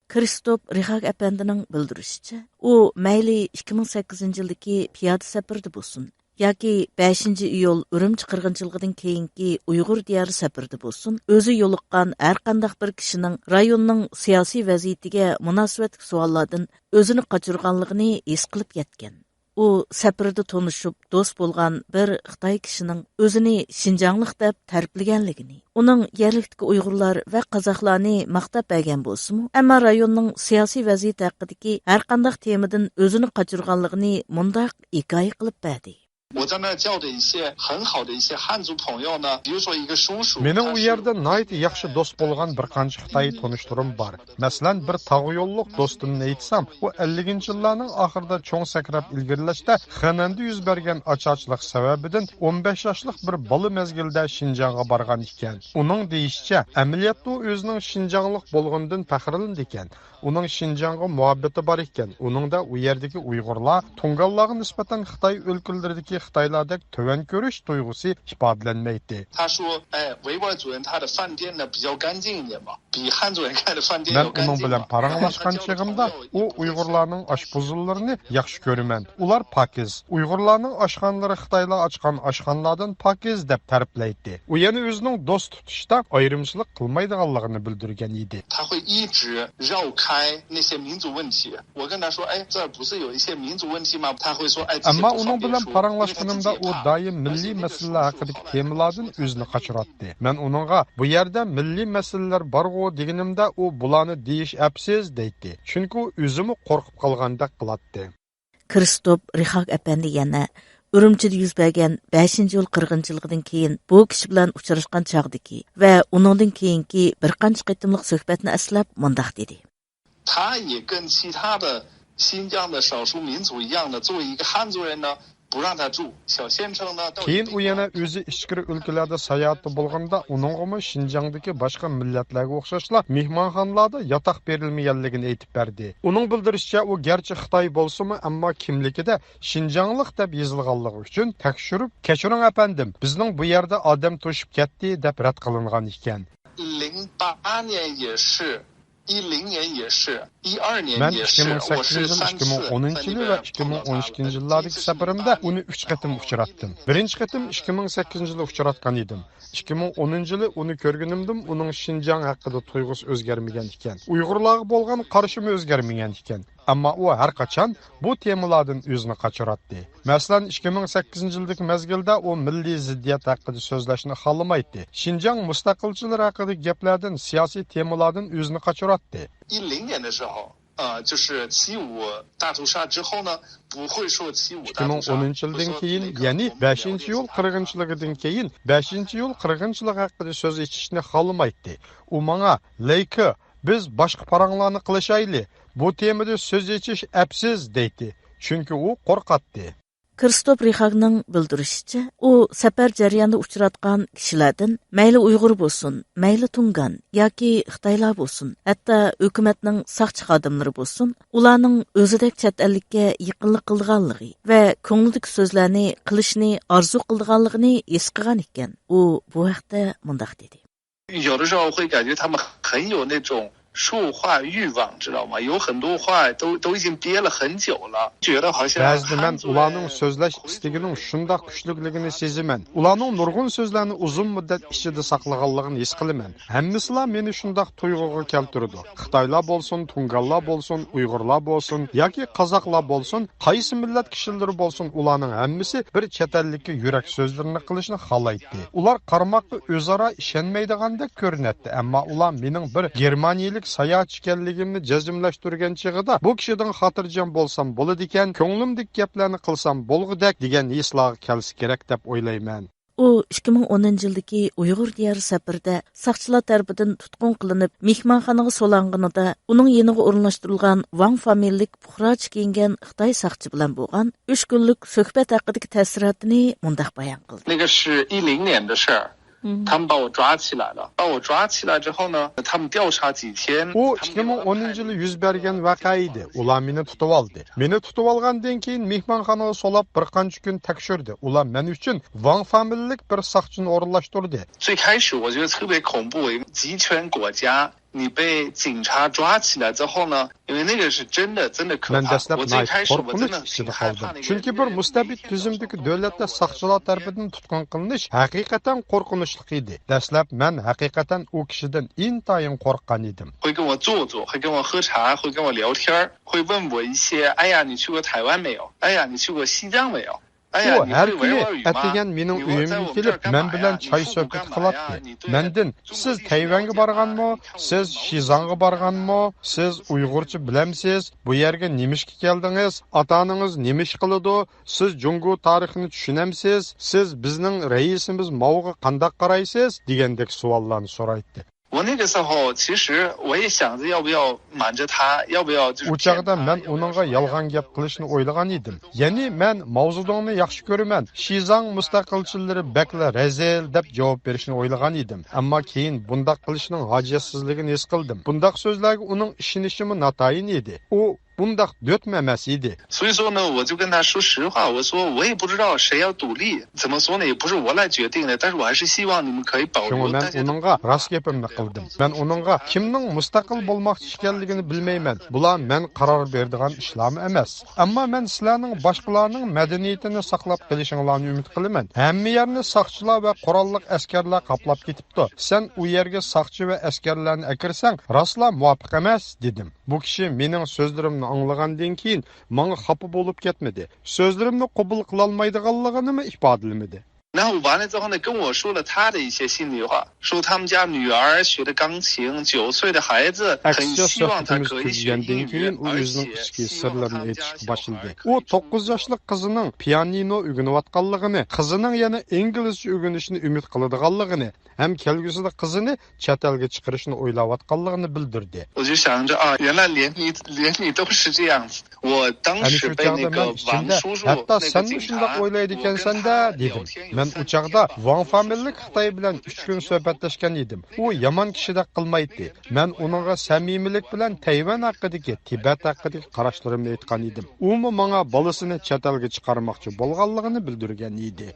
كىرىستوپ رىخاگ ئەپەندىنىڭ بىلدۈرۈشىچە، ئۇ مەيلى ئىككى مىڭ سەككىزىنچى يىلدىكى پىيادە سەپىرىدە بولسۇن ياكى بەشىنچى ئىيۇل ئۈرۈمچى قىرغىنچىلىقىدىن كېيىنكى ئۇيغۇر دىيارى سەپىرىدە بولسۇن، ئۆزى يولۇققان ھەرقانداق بىر كىشىنىڭ رايوننىڭ سىياسىي ۋەزىيىتىگە مۇناسىۋەتلىك سوئاللاردىن ئۆزىنى قاچۇرغانلىقىنى ھېس قىلىپ يەتكەن. ئۇ سەپىرىدە تونۇشۇپ، دوست بولغان بىر خىتاي كىشىنىڭ ئۆزىنى شىنجاڭلىق دەپ تەرىپلىگەنلىكىنى، ئۇنىڭ يەرلىكتىكى ئۇيغۇرلار ۋە قازاقلارنى ماختاپ بەرگەن بولسىمۇ، ئەمما رايوننىڭ سىياسىي ۋەزىيىتى ھەققىدىكى ھەرقانداق تېمىدىن ئۆزىنى قاچۇرغانلىقىنى مۇنداق ھېكايە قىلىپ بەردى. 我在那儿交的一些很好的一些汉族朋友呢，比如说一个叔叔， مېنىڭ ئۇ يەردە ناھايىتى ياخشى دوست بولغان بىر قانچە خىتاي تونۇشلىرىم بار. مەسىلەن، بىر تاغ يوللۇق دوستۇمنى ئېيتسام، ئۇ ئەللىكىنچى يىللارنىڭ ئاخىرىدا چوڭ سەكرەپ ئىلگىرىلەشتە خېنەندە يۈز بەرگەن ئاچارچىلىق سەۋەبىدىن ئون بەش ياشلىق بىر بالا مەزگىلدە شىنجاڭغا بارغان ئىكەن. ئۇنىڭ دېيىشىچە، ئەمەلىيەتتە ئۇ ئۆزىنىڭ شىنجاڭلىق بولغىنىدىن پەخىرلىنىدىكەن. ئۇنىڭ شىنجاڭغا مۇھەببىتى بار ئىكەن. ئۇنىڭدا ئۇ يەردىكى ئۇيغۇرلار، تۇڭگانلارغا نىسبەتەن خىتاي ئۆلكىلىرىدىكى خىتايلاردەك تۆۋەن كۆرۈش تۇيغۇسى ئىپادىلەنمەيتتى. 他说，哎，维吾尔族人他的饭店呢比较干净一点嘛，比汉族人开的饭店 مەن 要干 ئۇنىڭ 净 بىلەن 嘛。 پاراڭلاشقان چېغىمدا، ئۇ ئۇيغۇرلارنىڭ ئاشپۇزۇللىرىنى ياخشى كۆرىمەن. ئۇلار پاكىز. ئۇيغۇرلارنىڭ ئاشخانىلىرى خىتايلار ئاچقان ئاشخانىلاردىن پاكىز، دەپ تەرىپلەيتتى. ئۇ يەنە ئۆزىنىڭ دوست تۇتۇشتا ئايرىمچىلىق قىلمايدىغانلىقىنى بىلدۈرگەن ئىدى. 他会一直绕开那些民族问题。我跟他说，哎，这儿不是有一些民族问题吗？他会说，哎，这些 ئەمما 不 ئۇنىڭ 方便 بىلەن 说，因为他自己 پاراڭلاشقىنىمدا 也 ئۇ 怕。 دائىم مىللىي مەسىلىلەر ھەققىدىكى تېمىلاردىن ئۆزىنى قاچۇراتتى. مەن ئۇنىڭغا بۇ يەردە مىللىي مەسىلىلەر بارغۇ دېگىنىمدە، ئۇ بۇلارنى دېيىش ئەپسىز دەيتتى. چۈنكى ئۇ ئۆزىمۇ قورقۇپ قالغاندەك قىلاتتى. كىرىستوپ رىخاگ ئەپەندى يەنە ئۈرۈمچىدە يۈز بەرگەن بەشىنچى يول قىرغىنچىلىقىدىن كېيىن بۇ كىشى بىلەن ئۇچراشقان چاغدىكى ۋە ئۇنىڭدىن كېيىنكى بىر قانچە قېتىملىق سۆھبەتنى ئەسلەپ مۇنداق دېدى. 他也跟其他的新疆的少数民族一样的，作为一个汉族人呢，不让他住。小县城呢，到一 كېيىن 定 ئۇ يەنە ئۆزى ئىچكىرى ئۆلكىلەردە ساياھەتتە بولغاندا، ئۇنىڭغىمۇ شىنجاڭدىكى باشقا مىللەتلەرگە ئوخشاشلا مېھمانخانىلاردا ياتاق بېرىلمىگەنلىكىنى ئېيتىپ بەردى. ئۇنىڭ بىلدۈرۈشىچە، ئۇ گەرچە خىتاي بولسىمۇ، ئەمما كىملىكىدە شىنجاڭلىق دەپ يېزىلغانلىقى ئۈچۈن تەكشۈرۈپ، كەچۈرۈڭ ئەپەندىم، بىزنىڭ بۇ يەردە ئادەم توشۇپ كەتتى، دەپ رەت قىلىنغان ئىكەن. 零八年也是，一零年也是，一二年 مەن 也 ئىككى 是， مىڭ 我是 سەككىزىنچى يىل، 三 ئىككى مىڭ 次 ئونىنچى 在 يىل 那 ۋە 边 ئىككى مىڭ 碰到 ئون 他。 ئىككىنچى 第一 يىللاردىكى 次是 سەپىرىمدە 在 ئۇنى ئۈچ قېتىم ئۇچراتتىم. بىرىنچى قېتىم ئىككى مىڭ سەككىزىنچى يىلى ئۇچراتقان ئىدىم. ئىككى مىڭ ئونىنچى يىلى ئۇنى كۆرگىنىمدىمۇ ئۇنىڭ شىنجاڭ ھەققىدە تۇيغۇسى ئۆزگەرمىگەن ئىكەن. ئۇيغۇرلارغا بولغان قارىشىمۇ ئۆزگەرمىگەن ئىكەن. ئەمما ئۇ ھەر قاچان بۇ تېمىلاردىن ئۆزىنى قاچۇراتتى. مەسىلەن، ئىككى مىڭ سەككىزىنچى يىلدىكى مەزگىلدە ئۇ مىللىي زىددىيەت ھەققىدە سۆزلەشنى خالىمايتتى. شىنجاڭ مۇستەقىلچىلىرى ھەققىدىكى گەپلەردىن، سىياسىي تېمىلاردىن ئۆزىنى قاچۇراتتى. 一零年的时候，呃，就是七五大屠杀之后呢，不会说七五 ئىككى مىڭ ئونىنچى يىلدىن كېيىن، يەنى بەشىنچى يول قىرغىنچىلىقىدىن كېيىن بەشىنچى يول قىرغىنچىلىقى ھەققىدە سۆز ئېچىشنى خالىمايتتى. ئۇ ماڭا، لېيكې، بىز باشقا پاراڭلارنى قىلىشايلى، بۇ تېمىدا سۆز ئېچىش ئەپسىز، دەيتتى. چۈنكى ئۇ قورقاتتى. كىرستوپ رىخاگنىڭ بىلدۈرۈشىچە، ئۇ سەپەر جەريانىدا ئۇچراتقان كىشىلەردىن، مەيلى ئۇيغۇر بولسۇن، مەيلى تۇڭگان ياكى خىتايلار بولسۇن، ھەتتا ھۆكۈمەتنىڭ ساقچى خادىملىرى بولسۇن، ئۇلارنىڭ ئۆزىدەك چەت ئەللىككە يېقىنلىق قىلىدىغانلىقى ۋە كۆڭلىدىكى سۆزلەرنى قىلىشنى ئارزۇ قىلىدىغانلىقىنى ھېس قىلغان ئىكەن. ئۇ بۇ ھەقتە مۇنداق دېدى. 有的时候会感觉他们很有那种数化欲望，知道吗？有很多话都都已经憋了很久了，觉得好像 بەزىدە مەن ئۇلارنىڭ سۆزلەش ئىستىكىنىڭ شۇنداق كۈچلۈكلۈكىنى سېزىمەن. ئۇلارنىڭ نۇرغۇن سۆزلەرنى ئۇزۇن مۇددەت ئىچىدە ساقلىغانلىقىنى ھېس قىلىمەن. ھەممىسىلا مېنى شۇنداق تۇيغۇغا كەلتۈرىدۇ. خىتايلار بولسۇن، تۇڭگانلار بولسۇن، ئۇيغۇرلار بولسۇن ياكى قازاقلار بولسۇن، قايسى مىللەت كىشىلىرى بولسۇن، ئۇلارنىڭ ھەممىسى بىر چەت ئەللىككە يۈرەك سۆزلىرىنى قىلىشنى خالايتتى. ئۇلار قارىماققا ئۆزئارا ئىشەنمەيدىغاندەك كۆرۈنەتتى، ئەمما ئۇلار مېنىڭ بىر گېرمانىيەلىك ساياھەتچى ئىكەنلىكىمنى جەزملەشتۈرگەن چېغىدا، بۇ كىشىدىن خاتىرجەم بولسام بولىدىكەن، كۆڭلۈمدىكى گەپلەرنى قىلسام بولغۇدەك دېگەن ھېسلارغا كەلسە كېرەك دەپ ئويلايمەن. ئۇ ئىككى مىڭ ئونىنچى يىلدىكى ئۇيغۇر دىيارى سەپىرىدە ساقچىلار تەرىپىدىن تۇتقۇن قىلىنىپ، مېھمانخانىغا سولانغىنىدا، ئۇنىڭ يېنىغا ئورۇنلاشتۇرۇلغان ۋاڭ فامىلىلىك پۇقراچە كىيىنگەن خىتاي ساقچى بىلەن بولغان ئۈچ كۈنلۈك سۆھبەت ھەققىدىكى تەسىراتىنى مۇنداق بايان قىلدى. 那个是一零年的事儿，他们把我抓起来了，把我抓起来之后呢，他们调查几天。 ئۇ ئىككى مىڭ ئونىنچى يىلى يۈز بەرگەن ۋەقە ئىدى. ئۇلار مېنى تۇتۇۋالدى. مېنى تۇتۇۋالغاندىن كېيىن مېھمانخانىغا سولاپ بىر قانچە كۈن تەكشۈردى. ئۇلار مەن ئۈچۈن ۋاڭ فامىلىلىك بىر ساقچىنى ئورۇنلاشتۇردى. 最开始我觉得特别恐怖，集权国家，你被警察抓起来之后呢，因为那个是真的，真的可怕。 مەن دەسلەپ 我最 ناھايىتى 开始我真的 قورقۇنچ ئىچىدە 挺害 قالدىم. 怕那个。 چۈنكى بىر مۇستەبىت تۈزۈمدىكى دۆلەتتە ساقچىلار تەرىپىدىن تۇتقۇن قىلىنىش ھەقىقەتەن قورقۇنچلۇق ئىدى. دەسلەپ مەن ھەقىقەتەن ئۇ كىشىدىن ئىنتايىن قورققان ئىدىم. 会跟我坐坐，会跟我喝茶，会跟我聊天儿，会问我一些，哎呀，你去过台湾没有？哎呀，你去过西藏没有？ ئۇ ھەر كۈنى ئەتىگەن مېنىڭ ئۆيۈمگە كېلىپ، مەن بىلەن چاي سۆھبىتى قىلاتتى. مەندىن، سىز تەيۋەنگە بارغانمۇ؟ سىز شىزاڭغا بارغانمۇ؟ سىز ئۇيغۇرچە بىلەمسىز؟ بۇ يەرگە نېمە ئىشقا كەلدىڭىز؟ ئاتا-ئانىڭىز نېمە ئىش قىلىدۇ؟ سىز جۇڭگو تارىخىنى چۈشىنەمسىز؟ سىز بىزنىڭ رەئىسىمىز ماۋغا قانداق قارايسىز؟ دېگەندەك سوئاللارنى سورايتتى. 我那个时候其实我也想着要不要瞒着他，要不要就是 ئۇ چاغدا مەن ئۇنىڭغا يالغان گەپ قىلىشنى ئويلىغان ئىدىم. يەنى مەن ماۋزېدۇڭنى ياخشى كۆرىمەن، شىزاڭ مۇستەقىلچىلىرى بەكلا رەزىل دەپ جاۋاب بېرىشنى ئويلىغان ئىدىم. ئەمما كېيىن بۇنداق قىلىشنىڭ ھاجەتسىزلىكىنى ھېس قىلدىم. بۇنداق سۆزلەرگە ئۇنىڭ ئىشىنىشىمۇ ناتايىن ئىدى. ئۇ بۇنداق دۆتمە ئەمەس ئىدى. 所以说呢，我就跟他说实话，我说我也不知道谁要独立，怎么说呢，也不是我来决定的，但是我还是希望你们可以保留大家的。 شۇڭا مەن ئۇنىڭغا راست گېپىمنى قىلدىم. مەن ئۇنىڭغا كىمنىڭ مۇستەقىل بولماقچى ئىكەنلىكىنى بىلمەيمەن. بۇلار مەن قارار بېرىدىغان ئىشلارمۇ ئەمەس. ئەمما مەن سىلەرنىڭ باشقىلارنىڭ مەدەنىيىتىنى ساقلاپ قېلىشىڭلارنى ئۈمىد قىلىمەن. ھەممە يەرنى ساقچىلار ۋە قوراللىق ئەسكەرلەر قاپلاپ كېتىپتۇ. سەن ئۇ يەرگە ساقچى ۋە ئەسكەرلەرنى ئەكىرسەڭ، راستلا مۇۋاپىق ئەمەس، دېدىم. بۇ كىشى مېنىڭ سۆزلىرىمنى ئاڭلىغاندىن كېيىن ماڭا خاپا بولۇپ كەتمىدى. سۆزلىرىمنى قوبۇل قىلالمايدىغانلىقىنىمۇ ئىپادىلىمىدى. 那完了之后呢，跟我说了他的一些心里话，说他们家女儿学的钢琴，九岁的孩子很希望他可以学英语，而且 كېيىن ئۇ ئۆزىنىڭ ئىچكى سىرلىرىنى ئېيتىشقا باشلىدى. ئۇ توققۇز ياشلىق قىزىنىڭ پىيانىنو ئۆگىنىۋاتقانلىقىنى، قىزىنىڭ يەنە ئىنگلىزچە ئۆگىنىشىنى ئۈمىد قىلىدىغانلىقىنى ھەم كەلگۈسىدە قىزىنى چەت ئەلگە چىقىرىشنى ئويلاۋاتقانلىقىنى بىلدۈردى. 我就想着啊，原来连你连你都是这样子。 ئەنە شۇ چاغدا مەن ئىچىمدە، ھەتتا سەنمۇ شۇنداق ئويلايدىكەنسەن-دە، دېدىم. مەن ئۇ چاغدا ۋاڭ فامىلىلىك خىتاي بىلەن ئۈچ كۈن سۆھبەتلەشكەن ئىدىم. ئۇ يامان كىشىدەك قىلمايتتى. مەن ئۇنىڭغا سەمىمىيلىك بىلەن تەيۋەن ھەققىدىكى، تىبەت ھەققىدىكى قاراشلىرىمنى ئېيتقان ئىدىم. ئۇمۇ ماڭا بالىسىنى چەت ئەلگە چىقارماقچى بولغانلىقىنى بىلدۈرگەن ئىدى.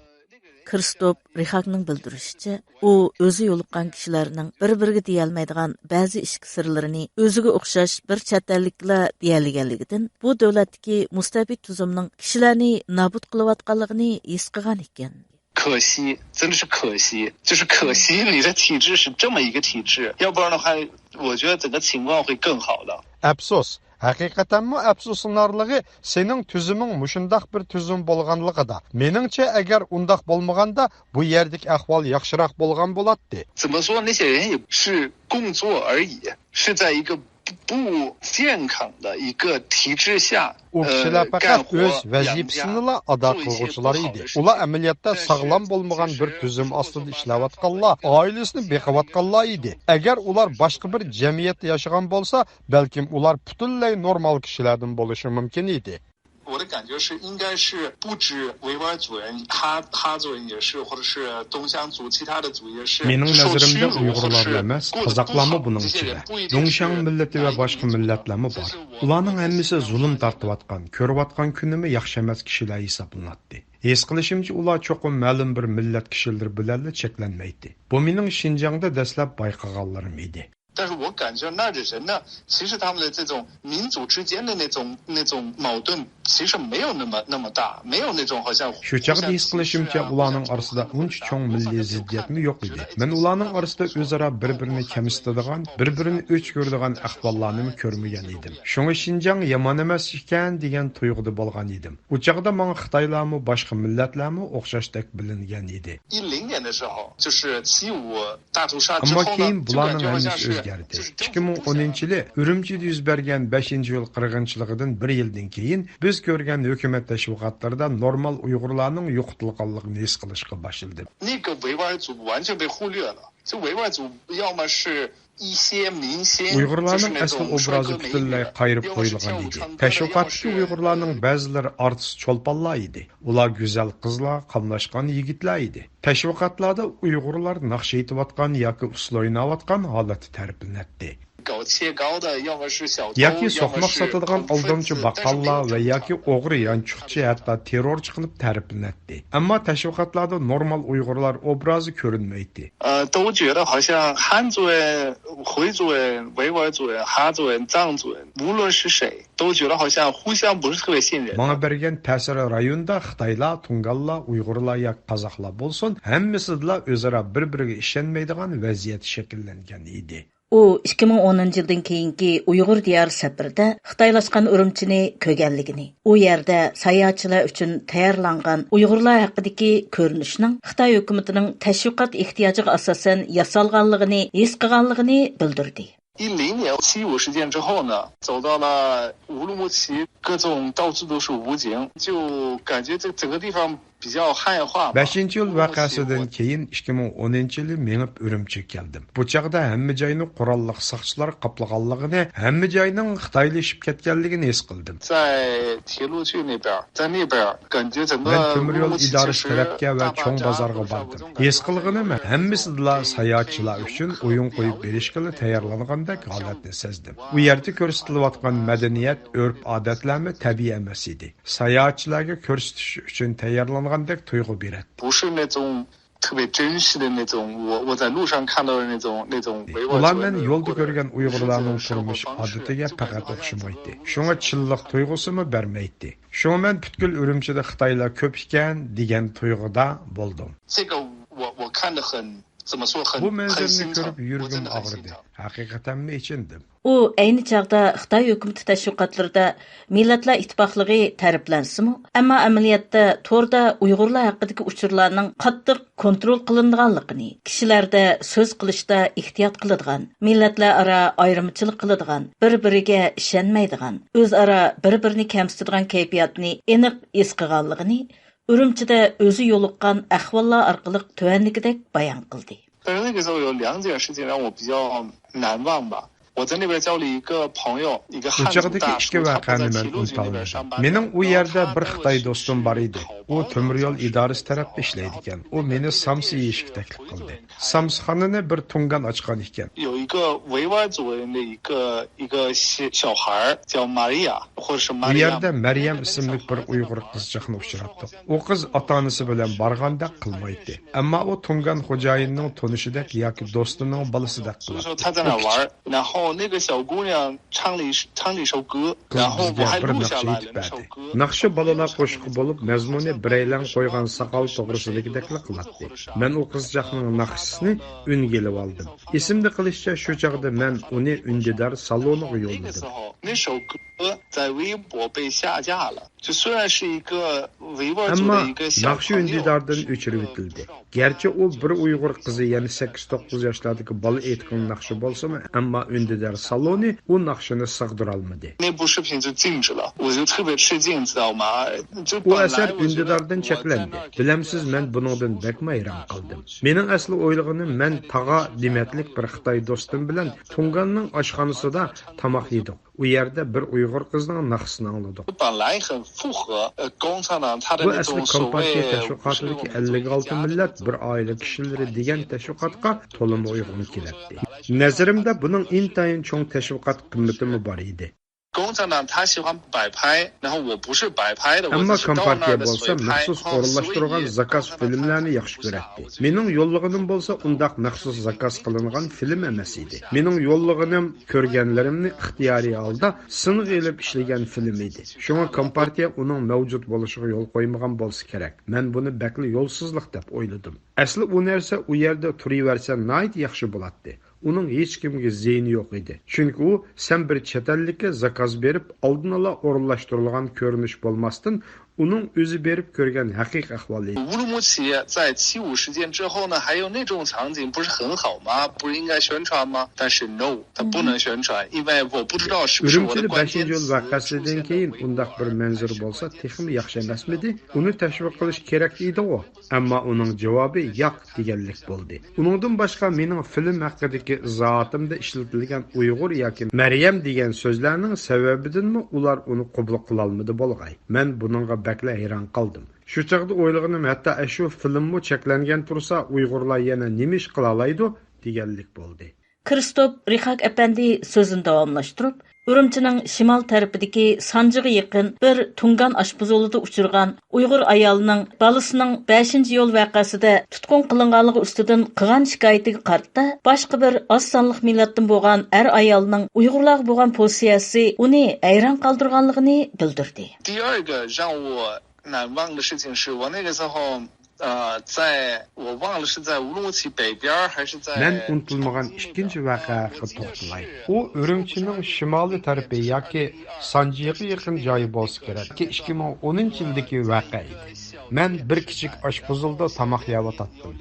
كىرستوپ رىخاكنىڭ بىلدۈرۈشىچە، ئۇ ئۆزى يولۇققان كىشىلەرنىڭ بىر-بىرىگە دېيەلمەيدىغان بەزى ئىچكى سىرلىرىنى ئۆزىگە ئوخشاش بىر چەت ئەللىكلا دېيەلىگەنلىكىدىن، بۇ دۆلەتتىكى مۇستەبىت تۈزۈمنىڭ كىشىلەرنى نابۇت قىلىۋاتقانلىقىنى ھېس قىلغان ئىكەن. 可惜，真的是可惜，就是可惜你的体制是这么一个体制，要不然的话，我觉得整个情况会更好的。 ئەپسۇس، ھەقىقەتەنمۇ ئەپسۇسلىنارلىقى، سېنىڭ تۈزۈمۈڭ مۇشۇنداق بىر تۈزۈم بولغانلىقىدا. مېنىڭچە، ئەگەر ئۇنداق بولمىغاندا، بۇ يەردىكى ئەھۋال ياخشىراق بولغان بولاتتى. 怎么说，那些人也是工作而已，是在一个不健康的一个体制下。 ئۇ كىشىلەر پەقەت ئۆز ۋەزىپىسىنىلا ئادا قىلغۇچىلار ئىدى. ئۇلار ئەمەلىيەتتە ساغلام بولمىغان بىر تۈزۈم ئاستىدا ئىشلەۋاتقانلار، ئائىلىسىنى بېقىۋاتقانلار ئىدى. ئەگەر ئۇلار باشقا بىر جەمئىيەتتە ياشىغان بولسا، بەلكىم ئۇلار پۈتۈنلەي نورمال كىشىلەردىن بولۇشى مۇمكىن ئىدى. 我的感觉是，应该是不止维吾尔族人，哈哈族人也是，或者是东乡族、其他的族也是。 مېنىڭ نەزىرىمدە ئۇيغۇرلارلا ئەمەس، قازاقلارمۇ بۇنىڭ ئىچىدە. دۇڭشياڭ مىللىتى ۋە باشقا مىللەتلەرمۇ بار. ئۇلارنىڭ ھەممىسى زۇلۇم تارتىۋاتقان، كۆرۈۋاتقان كۈنىمۇ ياخشى ئەمەس كىشىلەر ھېسابلىناتتى. ھېس قىلىشىمچە، ئۇلار چوقۇم مەلۇم بىر مىللەت كىشىلىرى بىلەنلا چەكلەنمەيتتى. بۇ مېنىڭ شىنجاڭدا دەسلەپ بايقىغانلىرىم ئىدى. 但是我感觉那儿的人呢，其实他们的这种民族之间的那种那种矛盾，其实没有那么那么大，没有那种好像互相 شۇ چاغدا ھېس قىلىشىمچە، ئۇلارنىڭ ئارىسىدا ئۇنچە چوڭ مىللىي زىددىيەتمۇ يوق ئىدى. مەن ئۇلارنىڭ ئارىسىدا ئۆزئارا بىر-بىرىنى كەمسىتىدىغان، بىر-بىرىنى ئۆچ كۆرىدىغان ئەھۋاللارنىمۇ كۆرمىگەن ئىدىم. شۇڭا شىنجاڭ يامان ئەمەس ئىكەن دېگەن تۇيغۇدا بولغان ئىدىم. ئۇ چاغدا ماڭا خىتايلارمۇ، باشقا مىللەتلەرمۇ ئوخشاشتەك بىلىنگەن ئىدى. 一零年的时候，就是七五大屠杀之后呢， ئەمما كېيىن بۇلارنىڭ ھەممىسى ئۆزگەردى. ئىككى مىڭ ئونىنچى يىلى ئۈرۈمچىدە يۈز بەرگەن بەشىنچى ئىيۇل قىرغىنچىلىقىدىن بىر يىلدىن كېيىن، بىز كۆرگەن ھۆكۈمەت تەشۋىقاتلىرىدا نورمال ئۇيغۇرلارنىڭ يوقىتىلغانلىقىنى ھېس قىلىشقا باشلىدىم. 那个维吾尔族完全被忽略了。就维吾尔族要么是 ئۇيغۇرلارنىڭ ئەسلى ئوبرازى پۈتۈنلەي قايرىپ قويۇلغان ئىدى. تەشۋىقاتتىكى ئۇيغۇرلارنىڭ بەزىلىرى ئارتىس چولپانلار ئىدى. ئۇلار گۈزەل قىزلار، قاملاشقان يىگىتلەر ئىدى. تەشۋىقاتلاردا ئۇيغۇرلار ناخشا ئېيتىۋاتقان ياكى ئۇسسۇل ئويناۋاتقان ھالەتتە تەرىپلىنەتتى. ياكى سوقماق ساتىدىغان ئالدامچى باققاللار ۋە ياكى ئوغرى يانچۇقچى، ھەتتا تېررورچى قىلىپ تەرىپلىنەتتى. ئەمما تەشۋىقاتلاردا نورمال ئۇيغۇرلار ئوبرازى كۆرۈنمەيتتى. 呃，都觉得好像汉族人、回族人、维吾尔族人、哈族人、藏族人，无论是谁，都觉得好像互相不是特别信任。 ماڭا بەرگەن تەسىرى رايوندا خىتايلار، تۇڭگانلار، ئۇيغۇرلار ياكى قازاقلار بولسۇن، ھەممىسىدىلا ئۆزئارا بىر-بىرىگە ئىشەنمەيدىغان ۋەزىيەت شەكىللەنگەن ئىدى. ئۇ ئىككى مىڭ ئونىنچى يىلدىن كېيىنكى ئۇيغۇر دىيارى سەپىرىدە خىتايلاشقان ئۈرۈمچىنى كۆرگەنلىكىنى، ئۇ يەردە ساياھەتچىلەر ئۈچۈن تەييارلانغان ئۇيغۇرلار ھەققىدىكى كۆرۈنۈشنىڭ خىتاي ھۆكۈمىتىنىڭ تەشۋىقات ئېھتىياجىغا ئاساسەن ياسالغانلىقىنى ھېس قىلغانلىقىنى بىلدۈردى. 一零年七五事件之后呢，走到了乌鲁木齐，各种到处都是武警，就感觉这整个地方比较汉化嘛。 بەشىنچى يول ۋەقەسىدىن كېيىن ئىككى مىڭ ئونىنچى يىلى مېڭىپ ئۈرۈمچىگە كەلدىم. بۇ چاغدا ھەممە جاينى قوراللىق ساقچىلار قاپلىغانلىقىنى، ھەممە جاينىڭ خىتايلىشىپ كەتكەنلىكىنى ھېس قىلدىم. 在铁路局那边，在那边感觉整个 مەن تۆمۈر يول ئىدارىسى تەرەپكە ۋە چوڭ بازارغا باردىم. ھېس قىلغىنىم، ھەممىسىدىلا ساياھەتچىلەر ئۈچۈن ئويۇن قويۇپ بېرىشكىلا تەييارلانغاندەك ھالەتنى سەزدىم. ئۇ يەردە كۆرسىتىلىۋاتقان مەدەنىيەت، ئۆرپ-ئادەتلەرمۇ تەبىئىي ئەمەس ئىدى. ساياھەتچىلەرگە كۆرسىتىش ئۈچۈن تەييارلانغاندەك تۇيغۇ بېرەتتى. 不是那种特别真实的那种，我我在路上看到的那种那种维吾尔族人的 ئۇلار مەن يولدا كۆرگەن ئۇيغۇرلارنىڭ تۇرمۇش ئادىتىگە پەقەت ئوخشىمايتتى. شۇڭا چىنلىق تۇيغۇسىمۇ بەرمەيتتى. شۇڭا مەن پۈتكۈل ئۈرۈمچىدە خىتايلار كۆپ ئىكەن دېگەن تۇيغۇدا بولدۇم. 这个我我看得很怎么说很 بۇ مەنزىرىنى كۆرۈپ يۈرىكىم ئاغرىدى. ھەقىقەتەنمۇ ئېچىندىم. ئۇ ئەينى چاغدا خىتاي ھۆكۈمىتى تەشۋىقاتلىرىدا مىللەتلەر ئىتتىپاقلىقى تەرىپلەنسىمۇ، ئەمما ئەمەلىيەتتە توردا ئۇيغۇرلار ھەققىدىكى ئۇچۇرلارنىڭ قاتتىق كونترول قىلىنىدىغانلىقىنى، كىشىلەردە سۆز قىلىشتا ئېھتىيات قىلىدىغان، مىللەتلەر ئارا ئايرىمچىلىق قىلىدىغان، بىر-بىرىگە ئىشەنمەيدىغان، ئۆزئارا بىر-بىرىنى كەمسىتىدىغان كەيپىياتنى ئېنىق ھېس قىلغانلىقىنى ئۈرۈمچىدە ئۆزى يولۇققان ئەھۋاللار ئارقىلىق تۆۋەندىكىدەك بايان قىلدى. 但是那个时候有两件事情让我比较难忘吧。我在那边交了一个朋友，一个汉族大叔，他在铁路局那边上班的。 ئۇ چاغدىكى ئىككى ۋەقەنى مەن ئۇنتۇالمىدىم. مېنىڭ ئۇ يەردە بىر خىتاي دوستۇم بار ئىدى. ئۇ تۆمۈر يول ئىدارىسى تەرەپتە ئىشلەيدىكەن. ئۇ مېنى سامسا يېيىشكە تەكلىپ قىلدى. سامسىخانىنى بىر تۇڭگان ئاچقان ئىكەن. 有一个维吾尔族人的一个一个小小孩儿叫玛利亚，或者是玛利亚。 ئۇ يەردە مەريەم ئىسىملىك بىر ئۇيغۇر قىزچاقنى ئۇچراتتۇق. ئۇ قىز ئاتا-ئانىسى بىلەن بارغاندەك قىلمايتتى. ئەمما ئۇ تۇڭگان خوجايىننىڭ تونۇشىدەك ياكى دوستىنىڭ بالىسىدەك قىلاتتى. 所以说他在那玩儿，然后那个小姑娘唱了一唱了一首歌，然后我还录下来了那首歌。 قىز بىزگە بىر ناخشا ئېيتىپ بەردى. ناخشا بالىلار قوشىقى بولۇپ، مەزمۇنى بىرەيلەن قويغان ساقال توغرىسىدىكىدەكلا قىلاتتى. مەن ئۇ قىزچاقنىڭ ناخشىسىنى ئۈنگە ئېلىۋالدىم. ئېسىمدە قېلىشىچە، شۇ چاغدا مەن ئۇنى ئۈندىدار سالونىغا يوللىدىم. 那首歌在微博被下架了。 就虽然是一个维吾尔族的一个小朋友。 ئەمما ناخشا ئۈندىداردىن ئۆچۈرۈۋېتىلدى. گەرچە ئۇ بىر ئۇيغۇر قىزى، يەنى سەككىز توققۇز ياشلاردىكى بالا ئېيتقان ناخشا بولسىمۇ، ئەمما ئۈندىدار سالونى ئۇ ناخشىنى سىغدۇرالمىدى. 那部视频就禁止了，我就特别吃惊，知道吗？就 ئۇ ئەسەر ئۈندىداردىن چەكلەندى. بىلەمسىز، مەن بۇنىڭدىن بەكمۇ ھەيران قالدىم. مېنىڭ ئەسلى ئويلىغىنىم، مەن تاغا دېمەتلىك بىر خىتاي دوستۇم بىلەن تۇڭگاننىڭ ئاشخانىسىدا تاماق يېدۇق. ئۇ يەردە بىر ئۇيغۇر قىزنىڭ ناخشىسىنى ئاڭلىدۇق. 本来很符合，呃，共产党他的 بۇ 那种 ئەسلى 所谓 كومپارتىيە تەشۋىقاتىدىكى ئەللىك ئالتە مىللەت بىر ئائىلە كىشىلىرى دېگەن تەشۋىقاتقا تولىمۇ ئۇيغۇن كېلەتتى. نەزىرىمدە بۇنىڭ ئىنتايىن چوڭ تەشۋىقات قىممىتىمۇ بار ئىدى. 共产党他喜欢摆拍，然后我不是摆拍的，我 ئەمما 只是到那儿 كومپارتىيە 的 بولسا 随拍 مەخسۇس 然后随意 ئورۇنلاشتۇرغان زاكاز فىلىملەرنى ياخشى كۆرەتتى. مېنىڭ يوللىغىنىم بولسا ئۇنداق مەخسۇس زاكاز قىلىنغان فىلىم ئەمەس ئىدى. مېنىڭ يوللىغىنىم كۆرگەنلىرىمنى ئىختىيارىي ھالدا سىنغا ئېلىپ ئىشلىگەن فىلىم ئىدى. شۇڭا كومپارتىيە ئۇنىڭ مەۋجۇت بولۇشىغا يول قويمىغان بولسا كېرەك. مەن بۇنى بەكلا يولسىزلىق دەپ ئويلىدىم. ئەسلى ئۇ نەرسە ئۇ يەردە تۇرۇۋەرسە ناھايىتى ياخشى بولاتتى. ئۇنىڭ ھېچكىمگە زىيىنى يوق ئىدى. چۈنكى ئۇ سەن بىر چەت ئەللىككە زاكاز بېرىپ، ئالدىن ئالا ئورۇنلاشتۇرۇلغان كۆرۈنۈش بولماستىن، ئۇنىڭ ئۆزى بېرىپ كۆرگەن ھەقىقىي ئەھۋال ئىدى. 乌鲁木齐在七五事件之后呢，还有那种场景，不是很好吗？不是应该宣传吗？但是 no，它不能宣传，因为我不知道是不是我的 ئۈرۈمچىدە 关键 بەشىنچى يول ۋەقەسىدىن كېيىن ئۇنداق بىر مەنزىرە بولسا تېخىمۇ ياخشى ئەمەسمىدى؟ ئۇنى تەشۋىق قىلىش كېرەك ئىدىغۇ. ئەمما ئۇنىڭ جاۋابى ياق دېگەنلىك بولدى. ئۇنىڭدىن باشقا مېنىڭ فىلىم ھەققىدىكى ئىزاھاتىمدا ئىشلىتىلگەن ئۇيغۇر ياكى مەريەم دېگەن سۆزلەرنىڭ سەۋەبىدىنمۇ ئۇلار ئۇنى قوبۇل قىلالمىدى بولغاي. مەن بۇنىڭغا بەكلا ھەيران قالدىم. شۇ چاغدا ئويلىغىنىم، ھەتتا ئەشۇ فىلىممۇ چەكلەنگەن تۇرسا، ئۇيغۇرلار يەنە نېمە ئىش قىلالايدۇ دېگەنلىك بولدى. كىرىستوپ رىخاك ئەپەندى سۆزىنى داۋاملاشتۇرۇپ، ئۈرۈمچىنىڭ شىمال تەرىپىدىكى سانجىغا يېقىن بىر تۇڭگان ئاشپۇزۇلىدا ئۇچرىغان ئۇيغۇر ئايالىنىڭ بالىسىنىڭ بەشىنچى يول ۋەقەسىدە تۇتقۇن قىلىنغانلىقى ئۈستىدىن قىلغان شىكايىتىگە قارىتا، باشقا بىر ئاز سانلىق مىللەتتىن بولغان ئەر ئايالنىڭ ئۇيغۇرلارغا بولغان پوزىتسىيەسى ئۇنى ھەيران قالدۇرغانلىقىنى بىلدۈردى. 第二个让我难忘的事情是我那个时候，呃，在我忘了是在乌鲁木齐北边儿还是在 مەن ئۇنتۇلمىغان ئىككىنچى ۋەقە ھەققىدە توختىلاي. ئۇ ئۈرۈمچىنىڭ شىمالىي تەرىپى ياكى سانجىغا يېقىن جايى بولسا كېرەك. ئىككى مىڭ ئونىنچى يىلدىكى ۋەقە ئىدى. مەن بىر كىچىك ئاشپۇزۇلدا تاماق يەۋاتاتتىم.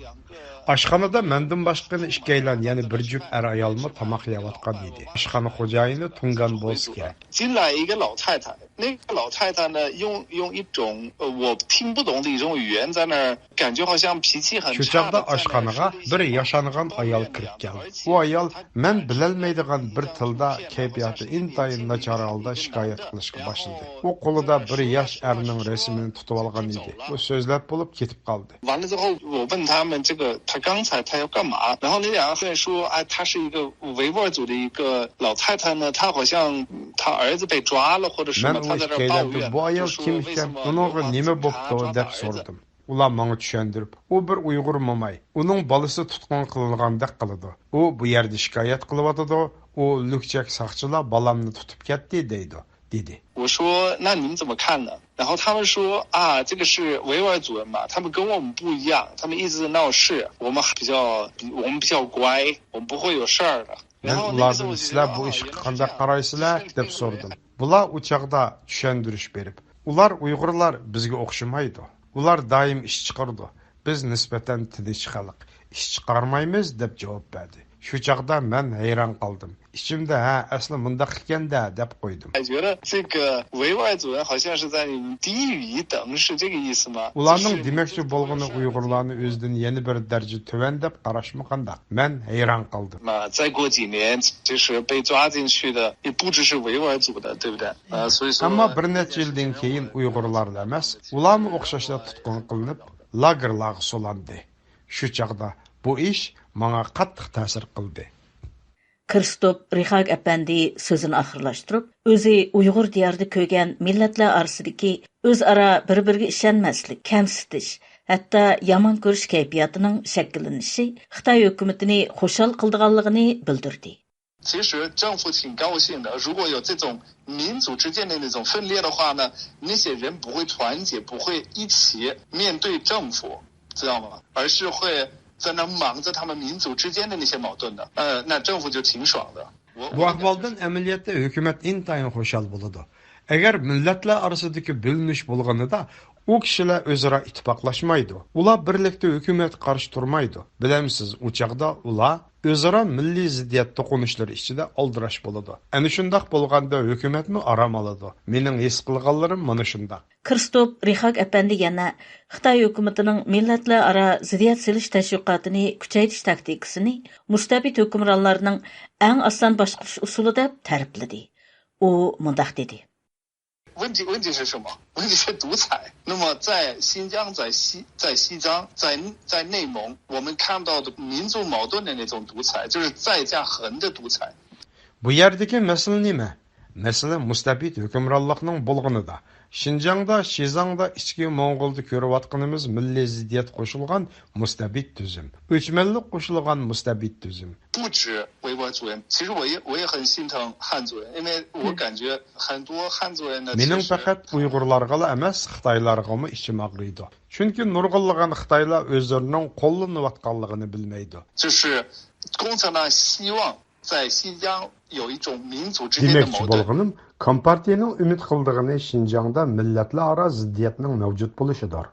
ئاشخانىدا مەندىن باشقا يەنە ئىككىيلەن، يەنە بىر جۈپ ئەر-ئايالمۇ تاماق يەۋاتقان ئىدى. ئاشخانا خوجايىنى تۇڭگان بولسىكەن. 进来一个老太太，那个老太太呢，用用一种呃我听不懂的一种语言在那儿，感觉好像脾气很 شۇ 差 چاغدا 的在那儿 ئاشخانىغا 说了一些 بىر 话。 ياشانغان ئايال كىرىپ كەلدى. ئۇ ئايال مەن بىلەلمەيدىغان بىر تىلدا كەيپىياتى ئىنتايىن ناچار ھالدا شىكايەت قىلىشقا باشلىدى. ئۇ قولىدا بىر ياش ئەرنىڭ رەسىمىنى تۇتۇۋالغان ئىدى. ئۇ سۆزلەپ بولۇپ كېتىپ قالدى. 完了之后，我问他们这个他刚才他要干嘛，然后那两个人说，哎，她是一个维吾尔族的一个老太太呢，她好像她儿子被抓了或者什么， مەن ئۇ 她在这儿抱怨， ئىككىيلەندە بۇ ئايال 就说 كىم 为什 ئىكەن، 么 ئۇنىڭغا 我 نېمە 警察 بوپتۇ 抓她 دەپ 儿子。 سورىدىم. ئۇلار ماڭا چۈشەندۈرۈپ، ئۇ بىر ئۇيغۇر موماي، ئۇنىڭ بالىسى تۇتقۇن قىلىنغاندەك قىلىدۇ. ئۇ بۇ يەردە شىكايەت قىلىۋاتىدۇ، ئۇ لۈكچەك ساقچىلار بالامنى تۇتۇپ كەتتى دەيدۇ، دېدى. 我说，那你们怎么看呢？然后他们说啊，这个是维吾尔族人嘛，他们跟我们不一样，他们一直闹事，我们比较，我们比较乖，我们不会有事儿的。 مەن ئۇلاردىن سىلەر بۇ ئىشقا قانداق قارايسىلەر؟ دەپ سورىدىم. بۇلار ئۇ چاغدا چۈشەندۈرۈش بېرىپ، ئۇلار ئۇيغۇرلار بىزگە ئوخشىمايدۇ. ئۇلار دائىم ئىش چىقىرىدۇ. بىز نىسبەتەن تىنچ خەلق، ئىش چىقارمايمىز، دەپ جاۋاب بەردى. شۇ چاغدا مەن ھەيران قالدىم. ئىچىمدە، ھە، ئەسلى مۇنداق ئىكەن-دە، دەپ قويدۇم. 觉得这个维吾尔族人好像是在低于一等，是这个意思吗？ ئۇلارنىڭ دېمەكچى بولغىنى ئۇيغۇرلارنى ئۆزىدىن يەنە بىر دەرىجە تۆۋەن دەپ قاراشمۇ قانداق؟ مەن ھەيران قالدىم. 那再过几年，其实被抓进去的也不只是维吾尔族的，对不对？呃，所以说 ئەمما بىر نەچچە يىلدىن كېيىن ئۇيغۇرلارلا ئەمەس، ئۇلارمۇ ئوخشاشلا تۇتقۇن قىلىنىپ، لاگېرلارغا سولاندى. شۇ چاغدا بۇ ئىش ماڭا قاتتىق تەسىر قىلدى. كىرستوپ رىخاك ئەپەندى سۆزىنى ئاخىرلاشتۇرۇپ، ئۆزى ئۇيغۇر دىيارىدا كۆرگەن مىللەتلەر ئارىسىدىكى ئۆزئارا بىر-بىرىگە ئىشەنمەسلىك، كەمسىتىش، ھەتتا يامان كۆرۈش كەيپىياتىنىڭ شەكىللىنىشى خىتاي ھۆكۈمىتىنى خۇشال قىلىدىغانلىقىنى بىلدۈردى. 其实政府挺高兴的，如果有这种民族之间的那种分裂的话呢，那些人不会团结，不会一起面对政府，知道吗？而是会在那忙着他们民族之间的那些矛盾的。呃，那政府就挺爽的。我 بۇ ئەھۋالدىن ئەمەلىيەتتە ھۆكۈمەت ئىنتايىن خۇشال بولىدۇ. ئەگەر مىللەتلەر ئارىسىدىكى بۆلۈنۈش بولغىنىدا، ئۇ كىشىلەر ئۆزئارا ئىتتىپاقلاشمايدۇ. ئۇلار بىرلىكتە ھۆكۈمەتكە قارشى تۇرمايدۇ. بىلەمسىز، ئۇ چاغدا ئۇلار ئۆزئارا مىللىي زىددىيەت توقۇنۇشلىرى ئىچىدە ئالدىراش بولىدۇ. ئەنە شۇنداق بولغاندا ھۆكۈمەتمۇ ئارام ئالىدۇ. مېنىڭ ھېس قىلغانلىرىم مانا شۇنداق. كىرستوپ رىخاك ئەپەندى يەنە خىتاي ھۆكۈمىتىنىڭ مىللەتلەر ئارا زىددىيەت سېلىش تەشۋىقاتىنى كۈچەيتىش تاكتىكىسىنى مۇستەبىت ھۆكۈمرانلارنىڭ ئەڭ ئاسان باشقۇرۇش ئۇسۇلى دەپ تەرىپلىدى. ئۇ مۇنداق دېدى. 问题问题是什么？问题是独裁。那么在新疆、在西、在西藏、在在内蒙，我们看到的民族矛盾的那种独裁，就是在架痕的独裁。 بۇ يەردىكى مەسىلە نېمە؟ مەسىلە مۇستەبىت ھۆكۈمرانلىقنىڭ بولغىنىدا. شىنجاڭدا، شىزاڭدا، ئىچكى موڭغۇلدا كۆرۈۋاتقىنىمىز مىللىي زىددىيەت قوشۇلغان مۇستەبىت تۈزۈم. ئۆچمەنلىك قوشۇلغان مۇستەبىت تۈزۈم. 不止维吾尔族人，其实我也我也很心疼汉族人，因为我感觉很多汉族人呢， مېنىڭ 其实 پەقەت ئۇيغۇرلارغىلا ئەمەس، خىتايلارغىمۇ ئىچىم ئاغرىيدۇ. چۈنكى نۇرغۇنلىغان خىتايلار ئۆزلىرىنىڭ قوللىنىۋاتقانلىقىنى بىلمەيدۇ. 就是共产党希望在新疆有一种民族之间的 دېمەكچى 矛盾。 بولغىنىم، كومپارتىيىنىڭ ئۈمىد قىلىدىغىنى شىنجاڭدا مىللەتلەر ئارا زىددىيەتنىڭ مەۋجۇت بولۇشىدۇر.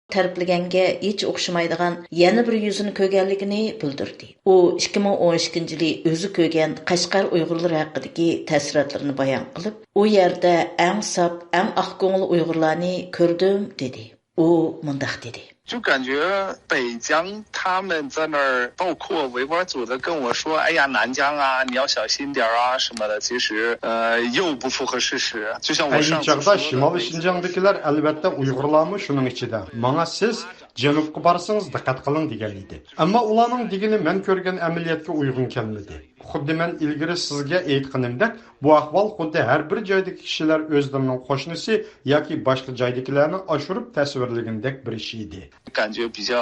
تەرىپلىگەنگە ھېچ ئوخشىمايدىغان يەنە بىر يۈزىنى كۆرگەنلىكىنى بىلدۈردى. ئۇ ئىككى مىڭ ئون ئىككىنچى يىلى ئۆزى كۆرگەن قەشقەر ئۇيغۇرلىرى ھەققىدىكى تەسىراتلىرىنى بايان قىلىپ، ئۇ يەردە ئەڭ ساپ، ئەڭ ئاق كۆڭۈل ئۇيغۇرلارنى كۆردۈم، دېدى. ئۇ مۇنداق دېدى. 就感觉北疆他们在那儿，包括维吾尔族的跟我说：“哎呀，南疆啊，你要小心点儿啊什么的。”其实，呃，又不符合事实。就像我 ئەينى 上次 چاغدا 说的 شىمالىي شىنجاڭدىكىلەر، ئەلۋەتتە، ئۇيغۇرلارمۇ شۇنىڭ ئىچىدە، ماڭا سىز جەنۇبقا بارسىڭىز دىققەت قىلىڭ دېگەن ئىدى. ئەمما ئۇلارنىڭ دېگىنى مەن كۆرگەن ئەمەلىيەتكە ئۇيغۇن كەلمىدى. خۇددى مەن ئىلگىرى سىزگە ئېيتقىنىمدەك، بۇ ئەھۋال خۇددى ھەر بىر جايدىكى كىشىلەر ئۆزلىرىنىڭ قوشنىسى ياكى باشقا جايدىكىلەرنى ئاشۇرۇپ تەسۋىرلىگىنىدەك بىر ئىش ئىدى. 感觉比较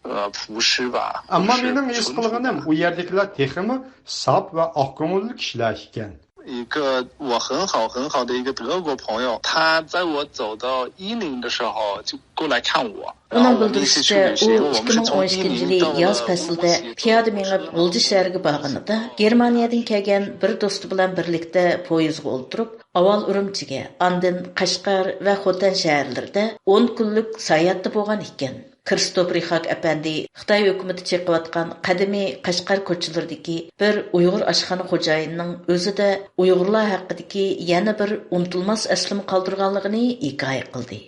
呃朴实吧。 ئەمما 就是 مېنىڭ ھېس 淳朴 قىلغىنىم، 吧。 ئۇ يەردىكىلەر تېخىمۇ ساپ ۋە ئاق كۆڭۈللۈك كىشىلەر ئىكەن. 一个我很好很好的一个德国朋友，他在我走到伊宁的时候就过来看我，然后我们一起去旅行。我们是从伊宁到了乌斯达。ئۇنىڭ بىلدۈرۈشىچە، ئۇ ئىككى مىڭ ئون ئىككىنچى يىلى ياز پەسلىدە پىيادە مېڭىپ غۇلجا شەھىرىگە بارغىنىدا، گېرمانىيەدىن كەلگەن بىر دوستى بىلەن بىرلىكتە پويىزغا ئولتۇرۇپ، ئاۋۋال ئۈرۈمچىگە، ئاندىن قەشقەر ۋە خوتەن شەھەرلىرىدە ئون كۈنلۈك ساياھەتتە بولغان ئىكەن. كىرستوپ رىخاك ئەپەندى خىتاي ھۆكۈمىتى چېقىۋاتقان قەدىمىي قەشقەر كوچىلىرىدىكى بىر ئۇيغۇر ئاشخانا خوجايىنىنىڭ ئۆزىدە ئۇيغۇرلار ھەققىدىكى يەنە بىر ئۇنتۇلماس ئەسلىمە قالدۇرغانلىقىنى ھېكايە قىلدى.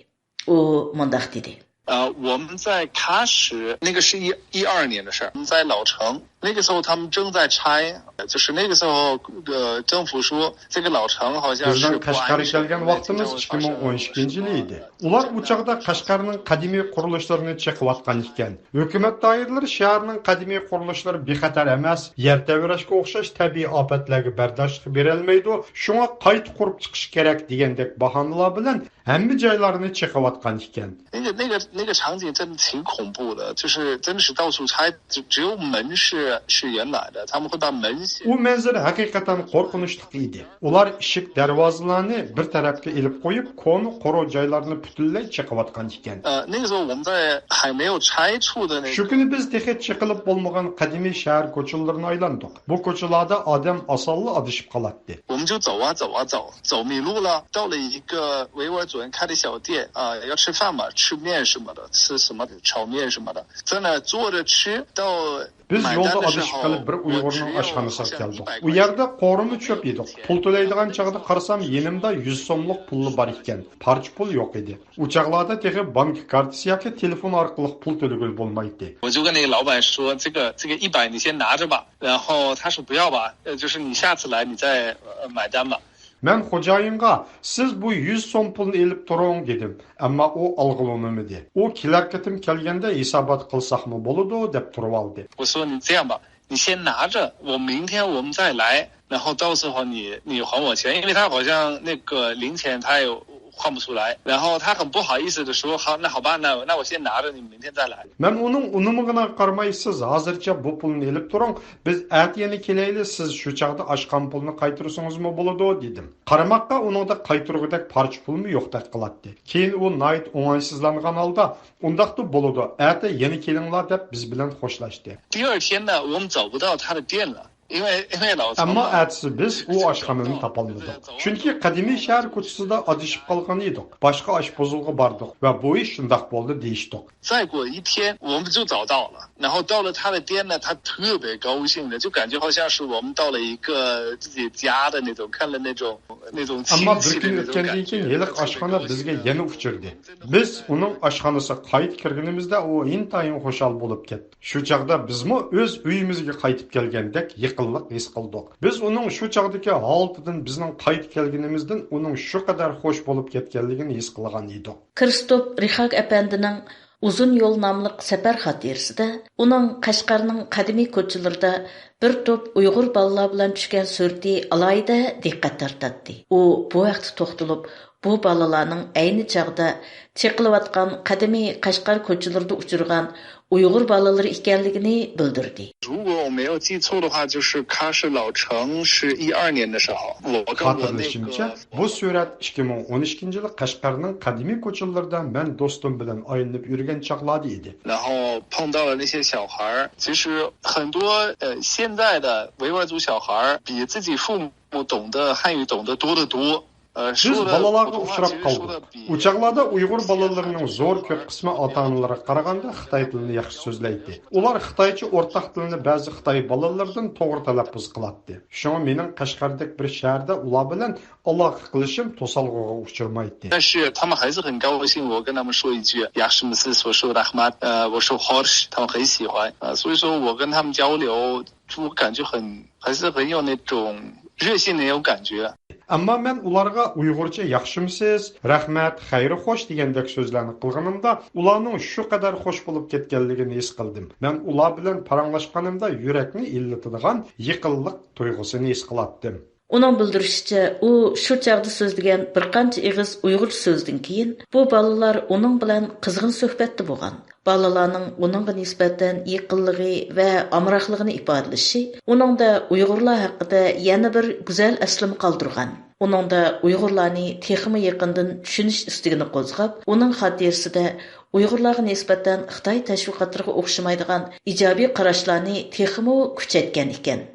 ئۇ مۇنداق دېدى. 呃，我们在喀什，那个是一一二年的事儿，我们在老城，那个时候他们正在拆，就是那个时候，呃，政府说这个老城好像是不安全的。 بىزنىڭ قەشقەرگە كەلگەن ۋاقتىمىز ئىككى مىڭ ئون ئىككىنچى يىلى ئىدى. ئۇلار ئۇ چاغدا قەشقەرنىڭ قەدىمىي قۇرۇلۇشلىرىنى چېقىۋاتقان ئىكەن. ھۆكۈمەت دائىرىلىرى شەھەرنىڭ قەدىمىي قۇرۇلۇشلىرى بىخەتەر ئەمەس، يەر تەۋرەشكە ئوخشاش تەبىئىي ئاپەتلەرگە بەرداشلىق بېرەلمەيدۇ، شۇڭا قايتا قۇرۇپ چىقىش كېرەك دېگەندەك باھانىلار بىلەن ھەممە جايلارنى چېقىۋاتقان ئىكەن. 那个那个那个场景真的挺恐怖的，就是真的是到处拆，只只有门是是原来的，他们会把门写。 ئۇ مەنزىرە ھەقىقەتەن قورقۇنچلۇق ئىدى. ئۇلار ئىشىك دەرۋازىلارنى بىر تەرەپكە ئېلىپ قويۇپ، كونا قورۇ جايلارنى پۈتۈنلەي چېقىۋاتقان ئىكەن. 呃，那个时候我们在还没有拆除的那个。 شۇ كۈنى بىز تېخى چېقىلىپ بولمىغان قەدىمىي شەھەر كوچىلىرىنى ئايلاندۇق. بۇ كوچىلاردا ئادەم ئاسانلا ئادىشىپ قالاتتى. 我们就走啊走啊走，走迷路了，到了一个维吾尔族人开的小店啊，要吃饭嘛，吃面什么的，吃什么炒面什么的，在那坐着吃到 بىز يولدا ئادىشىپ قېلىپ، بىر ئۇيغۇرنىڭ ئاشخانىسىغا كەلدۇق. ئۇ يەردە قورۇما چۆپ يېدۇق. پۇل تۆلەيدىغان چاغدا قارىسام، يېنىمدا يۈز سوملۇق پۇللا بار ئىكەن. پارچە پۇل يوق ئىدى. ئۇ چاغلاردا تېخى بانكا كارتىسى ياكى تېلېفون ئارقىلىق پۇل تۆلىگىلى بولمايتتى. 我就跟那个老板说，这个这个一百你先拿着吧，然后他说不要吧，呃，就是你下次来你再呃买单吧。 مەن خوجايىنغا، سىز بۇ يۈز سوم پۇلنى ئېلىپ تۇرۇڭ، دېدىم. ئەمما ئۇ ئالغىلى ئۇنىمىدى. ئۇ كېلەر قېتىم كەلگەندە ھېسابات قىلساقمۇ بولىدۇ، دەپ تۇرۇۋالدى. 我说你这样吧，你先拿着，我明天我们再来，然后到时候你你还我钱，因为他好像那个零钱他也换不出来，然后他很不好意思的说，好，那好吧，那那我先拿着，你明天再来。 مەن ئۇنىڭ ئۇنىمىغىنىغا قارىماي، سىز ھازىرچە بۇ پۇلنى ئېلىپ تۇرۇڭ، بىز ئەتە يەنە كېلەيلى، سىز شۇ چاغدا ئاشقان پۇلنى قايتۇرسىڭىزمۇ بولىدۇ، دېدىم. قارىماققا ئۇنىڭدا قايتۇرغۇدەك پارچە پۇلمۇ يوقتەك قىلاتتى. كېيىن ئۇ ناھايىتى ئوڭايسىزلانغان ھالدا، ئۇنداقتا بولىدۇ، ئەتە يەنە كېلىڭلار، دەپ بىز بىلەن خوشلاشتى. 第二天呢，我们找不到他的店了。 ئەمما ئەتىسى بىز ئۇ ئاشخانىنى تاپالمىدۇق. چۈنكى قەدىمىي شەھەر كوچىسىدا ئادىشىپ قالغان ئىدۇق. باشقا ئاشپۇزۇلغا باردۇق ۋە بۇ ئىش شۇنداق بولدى دېيىشتۇق. 再过一天，我们就找到了。然后到了他的店呢，他特别高兴的，就感觉好像是我们到了一个自己家的那种，看了那种那种亲戚的那种感觉。 ئەمما بىر كۈن ئۆتكەندىن كېيىن ھېلىقى ئاشخانا بىزگە يەنە ئۇچرىدى. بىز ئۇنىڭ ئاشخانىسىغا قايتا كىرگىنىمىزدە ئۇ ئىنتايىن خۇشال بولۇپ كەتتى. شۇ چاغدا بىزمۇ ئۆز ئۆيىمىزگە قايتىپ كەلگەندەك يېقىنلىق ھېس قىلدۇق. بىز ئۇنىڭ شۇ چاغدىكى ھالىتىدىن بىزنىڭ قايتا كەلگىنىمىزدىن ئۇنىڭ شۇ قەدەر خۇش بولۇپ كەتكەنلىكىنى ھېس قىلغان ئىدۇق. كىرستوپ رىخاك ئەپەندىنىڭ ئۇزۇن يول ناملىق سەپەر خاتىرىسىدە ئۇنىڭ قەشقەرنىڭ قەدىمىي كوچىلىرىدا بىر توپ ئۇيغۇر بالىلار بىلەن چۈشكەن سۈرىتى ئالاھىدە دىققەت تارتاتتى. ئۇ بۇ ھەقتە توختىلىپ، بۇ بالىلارنىڭ ئەينى چاغدا چېقىلىۋاتقان قەدىمىي قەشقەر كوچىلىرىدا ئۇچرىغان ئۇيغۇر بالىلىرى ئىكەنلىكىنى بىلدۈردى. 如果我没有记错的话，就是喀什老城是一二年的时候，我跟我那个 خاتىرىلىشىمچە، بۇ سۈرەت ئىككى مىڭ ئون ئىككىنچى يىلى قەشقەرنىڭ قەدىمىي كوچىلىرىدا مەن دوستۇم بىلەن ئايلىنىپ يۈرگەن چاغلاردا ئىدى. 然后碰到了那些小孩儿，其实很多呃现在的维吾尔族小孩儿比自己父母懂得汉语懂得多得多。 بىز بالىلارغا ئۇچراپ قالدۇق. ئۇ چاغلاردا ئۇيغۇر بالىلىرىنىڭ زور كۆپ قىسمى ئاتا-ئانىلىرىغا قارىغاندا خىتاي تىلىنى ياخشى سۆزلەيتتى. ئۇلار خىتايچە ئورتاق تىلنى بەزى خىتاي بالىلىرىدىن توغرا تەلەپپۇز قىلاتتى. شۇڭا مېنىڭ قەشقەردەك بىر شەھەردە ئۇلار بىلەن ئالاقە قىلىشىم توسالغۇغا ئۇچرىمايتتى. 但是他们还是很高兴我跟他们说一句 yaxshimisiz，我说 rahmat，呃，我说 xosh，他们很喜欢。呃，所以说我跟他们交流，我感觉很还是很有那种热心的那种感觉。 ئەمما مەن ئۇلارغا ئۇيغۇرچە ياخشىمسىز، رەھمەت، خەير خوش دېگەندەك سۆزلەرنى قىلغىنىمدا، ئۇلارنىڭ شۇ قەدەر خوش بولۇپ كەتكەنلىكىنى ھېس قىلدىم. مەن ئۇلار بىلەن پاراڭلاشقىنىمدا يۈرەكنى ئىللىتىدىغان يېقىنلىق تۇيغۇسىنى ھېس قىلاتتىم. ئۇنىڭ بىلدۈرۈشىچە، ئۇ شۇ چاغدا سۆزلىگەن بىر قانچە ئېغىز ئۇيغۇرچە سۆزدىن كېيىن، بۇ بالىلار ئۇنىڭ بىلەن قىزغىن سۆھبەتتە بولغان. بالىلارنىڭ ئۇنىڭغا نىسبەتەن يېقىنلىقى ۋە ئامراقلىقىنى ئىپادىلىشى ئۇنىڭدا ئۇيغۇرلار ھەققىدە يەنە بىر گۈزەل ئەسلىمە قالدۇرغان. ئۇنىڭدا ئۇيغۇرلارنى تېخىمۇ يېقىندىن چۈشىنىش ئىستىكىنى قوزغاپ، ئۇنىڭ خاتىرىسىدە ئۇيغۇرلارغا نىسبەتەن خىتاي تەشۋىقاتلىرىغا ئوخشىمايدىغان ئىجابىي قاراشلارنى تېخىمۇ كۈچەيتكەن ئىكەن.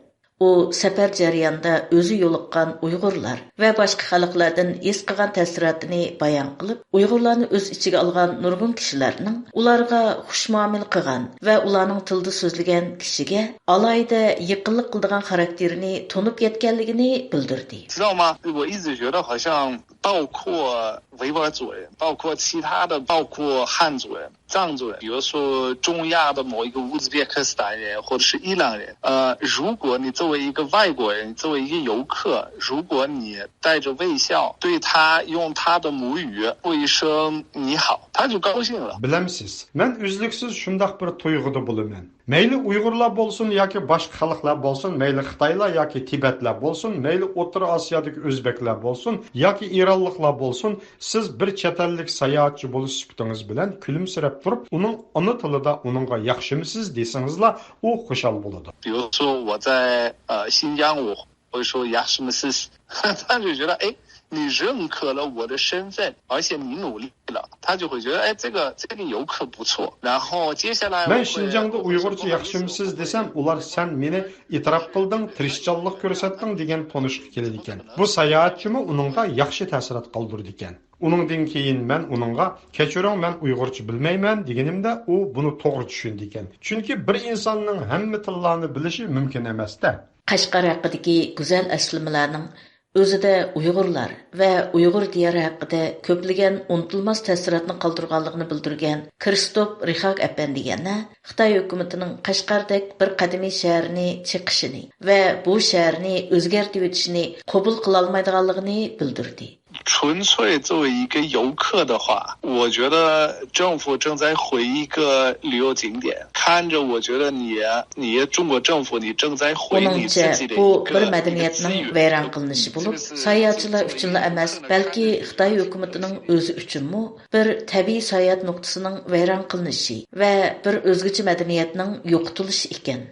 ئۇ سەپەر جەريانىدا ئۆزى يولۇققان ئۇيغۇرلار ۋە باشقا خەلقلەردىن ھېس قىلغان تەسىراتىنى بايان قىلىپ، ئۇيغۇرلارنى ئۆز ئىچىگە ئالغان نۇرغۇن كىشىلەرنىڭ ئۇلارغا خۇش مۇئامىلە قىلغان ۋە ئۇلارنىڭ تىلىدا سۆزلىگەن كىشىگە ئالاھىدە يېقىنلىق قىلىدىغان خاراكتېرىنى تونۇپ يەتكەنلىكىنى بىلدۈردى. 知道吗？我一直觉得好像包括维吾尔族人，包括其他的，包括汉族人、藏族人，比如说中亚的某一个乌兹别克斯坦人，或者是伊朗人，呃，如果你作为一个外国人，你作为一个游客，如果你带着微笑对他用他的母语说一声你好，他就高兴了。 بىلەمسىز، مەن ئۈزلۈكسىز شۇنداق بىر تۇيغۇدا بولىمەن. مەيلى ئۇيغۇرلار بولسۇن ياكى باشقا خەلقلەر بولسۇن، مەيلى خىتايلار ياكى تىبەتلەر بولسۇن، مەيلى ئوتتۇرا ئاسىيادىكى ئۆزبەكلەر بولسۇن ياكى ئىرانلىقلار بولسۇن، سىز بىر چەت ئەللىك ساياھەتچى بولۇش سۈپىتىڭىز بىلەن كۈلۈمسىرەپ تۇرۇپ، ئۇنىڭ ئانا تىلىدا ئۇنىڭغا ياخشىمۇسىز دېسىڭىزلا، ئۇ خۇشال بولىدۇ. 比如说我在呃新疆，我会说 yaxshimisiz，他就觉得哎，你认可了我的身份，而且你努力了，他就会觉得哎，这个这个游客不错。然后接下来 مەن شىنجاڭدا ئۇيغۇرچە ياخشىمۇسىز دېسەم، ئۇلار سەن مېنى ئېتىراپ قىلدىڭ، تىرىشچانلىق كۆرسەتتىڭ دېگەن تونۇشقا كېلىدىكەن. بۇ ساياھەتچىمۇ ئۇنىڭغا ياخشى تەسىرات قالدۇرىدىكەن. ئۇنىڭدىن كېيىن مەن ئۇنىڭغا، كەچۈرۈڭ، مەن ئۇيغۇرچە بىلمەيمەن، دېگىنىمدە، ئۇ بۇنى توغرا چۈشىنىدىكەن. چۈنكى بىر ئىنساننىڭ ھەممە تىللارنى بىلىشى مۇمكىن ئەمەستە. قەشقەر ھەققىدىكى گۈزەل ئەسلىمىلەرنىڭ ئۆزىدە ئۇيغۇرلار ۋە ئۇيغۇر دىيارى ھەققىدە كۆپلىگەن ئۇنتۇلماس تەسىراتنى قالدۇرغانلىقىنى بىلدۈرگەن كىرستوپ رىخاك ئەپەندى يەنە خىتاي ھۆكۈمىتىنىڭ قەشقەردەك بىر قەدىمىي شەھەرنى چېقىشىنى ۋە بۇ شەھەرنى ئۆزگەرتىۋېتىشىنى قوبۇل قىلالمايدىغانلىقىنى بىلدۈردى. 纯粹作为一个游客的话，我觉得政府正在毁一个旅游景点，看着我觉得你，你中国政府，你正在毁你自己的一个， ئۇنىڭچە، بۇ بىر مەدەنىيەتنىڭ ۋەيران قىلىنىشى بولۇپ، ساياھەتچىلەر ئۈچۈنلا ئەمەس، بەلكى خىتاي ھۆكۈمىتىنىڭ ئۆزى ئۈچۈنمۇ بىر تەبىئىي ساياھەت نۇقتىسىنىڭ ۋەيران قىلىنىشى ۋە بىر ئۆزگىچە مەدەنىيەتنىڭ يوقىتىلىشى ئىكەن.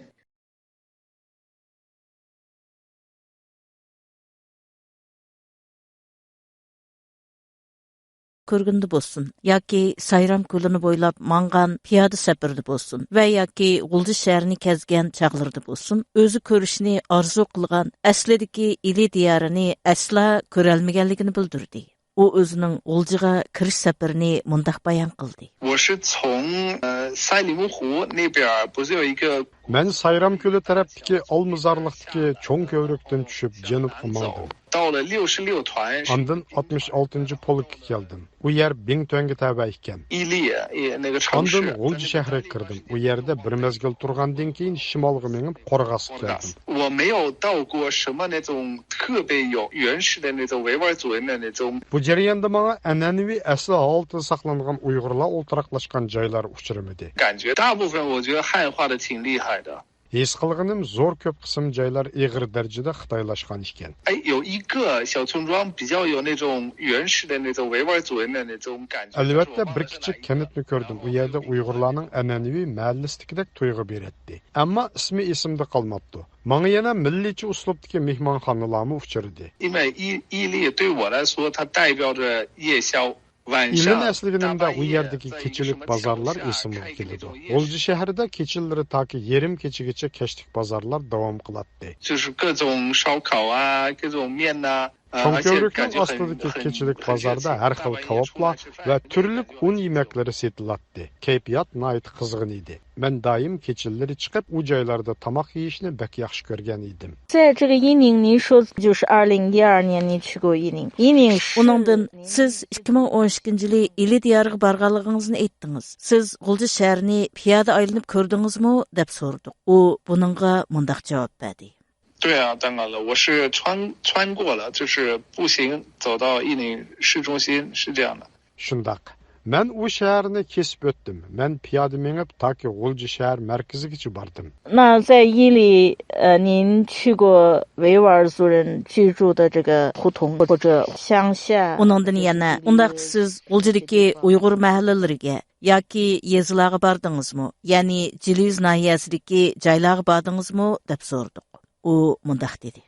كۆرگىنىدە بولسۇن ياكى سايرام كۆلىنى بويلاپ ماڭغان پىيادە سەپىرىدە بولسۇن ۋە ياكى غۇلجا شەھىرىنى كەزگەن چاغلىرىدا بولسۇن، ئۆزى كۆرۈشنى ئارزۇ قىلغان ئەسلىدىكى ئىلى دىيارىنى ئەسلا كۆرەلمىگەنلىكىنى بىلدۈردى. ئۇ ئۆزىنىڭ غۇلجىغا كىرىش سەپىرىنى مۇنداق بايان قىلدى. 我是从呃赛里木湖那边儿不是有一个 مەن سايرام كۆلى تەرەپتىكى ئالمىزارلىقتىكى چوڭ كۆۋرۈكتىن چۈشۈپ جەنۇبقا ماڭدىم. 到了六十六团 ئاندىن ئاتمىش ئالتىنچى پولكقا كەلدىم. ئۇ يەر بىڭتۈەنگە تەۋە ئىكەن. 伊犁那个城 ئاندىن 市。 غۇلجا شەھىرىگە كىردىم. ئۇ يەردە بىر مەزگىل تۇرغاندىن كېيىن شىمالغا مېڭىپ قورغاسقا كەلدىم. 我没有到过什么那种特别有原始的那种维吾尔族人的那种 بۇ جەرياندا ماڭا ئەنئەنىۋى ئەسلى ھالىتىدە ساقلانغان ئۇيغۇرلار ئولتۇراقلاشقان جايلار ئۇچرىمىدى. 感觉，大部分我觉得汉化的挺厉害的。 ھېس قىلغىنىم زور كۆپ قىسىم جايلار ئېغىر دەرىجىدە خىتايلاشقان ئىكەن. 哎，有一个小村庄比较有那种原始的那种维吾尔族人的那种感觉。 ئەلۋەتتە، بىر كىچىك كەنتنى كۆردۈم. ئۇ يەردە ئۇيغۇرلارنىڭ ئەنئەنىۋى مەھەللىسىدىكىدەك تۇيغۇ بېرەتتى. ئەمما ئىسمى ئېسىمدە قالماپتۇ. ماڭا يەنە مىللىيچە ئۇسلۇبتىكى مېھمانخانىلارمۇ ئۇچرىدى. 因为伊伊犁对我来说，它代表着夜宵。 ئىلىنى ئەسلىگىنىمدە ئۇ يەردىكى كېچىلىك بازارلار ئېسىمگە كېلىدۇ. غۇلجا شەھىرىدە كېچىلىرى تاكى يېرىم كېچىگىچە كەچلىك بازارلار داۋام قىلاتتى. 就是各种烧烤啊，各种面呐。 چوڭ كۆۋرۈكنىڭ ئاستىدىكى كېچىلىك بازاردا ھەر خىل كاۋاپلار ۋە تۈرلۈك ئۇن يېمەكلىرى سېتىلاتتى. كەيپىيات ناھايىتى قىزغىن ئىدى. مەن دائىم كېچىلىرى چىقىپ، ئۇ جايلاردا تاماق يېيىشنى بەك ياخشى كۆرگەن ئىدىم. 在这个伊宁，您说就是二零一二年您去过伊宁。伊宁是 ئۇنىڭدىن سىز ئىككى مىڭ ئون ئىككىنچى يىلى ئىلى دىيارىغا بارغانلىقىڭىزنى ئېيتتىڭىز. سىز غۇلجا شەھىرىنى پىيادە ئايلىنىپ كۆردىڭىزمۇ؟ دەپ سورىدۇق. ئۇ بۇنىڭغا مۇنداق جاۋاب بەردى. 对啊，当然了，我是穿穿过了，就是步行走到伊宁市中心，是这样的。 شۇنداق. مەن ئۇ شەھەرنى كېسىپ ئۆتتۈم. مەن پىيادە مېڭىپ تاكى غۇلجا شەھەر مەركىزىگىچە باردىم. 那在伊犁，呃，您去过维吾尔族人居住的这个胡同或者乡下？ ئۇنىڭدىن يەنە، ئۇنداقتا سىز غۇلجىدىكى ئۇيغۇر مەھەللىلىرىگە ياكى يېزىلارغا باردىڭىزمۇ؟ يەنى جىلىيۈز ناھىيەسىدىكى جايلارغا باردىڭىزمۇ؟ دەپ سورىدۇق. ئۇ مۇنداق دېدى.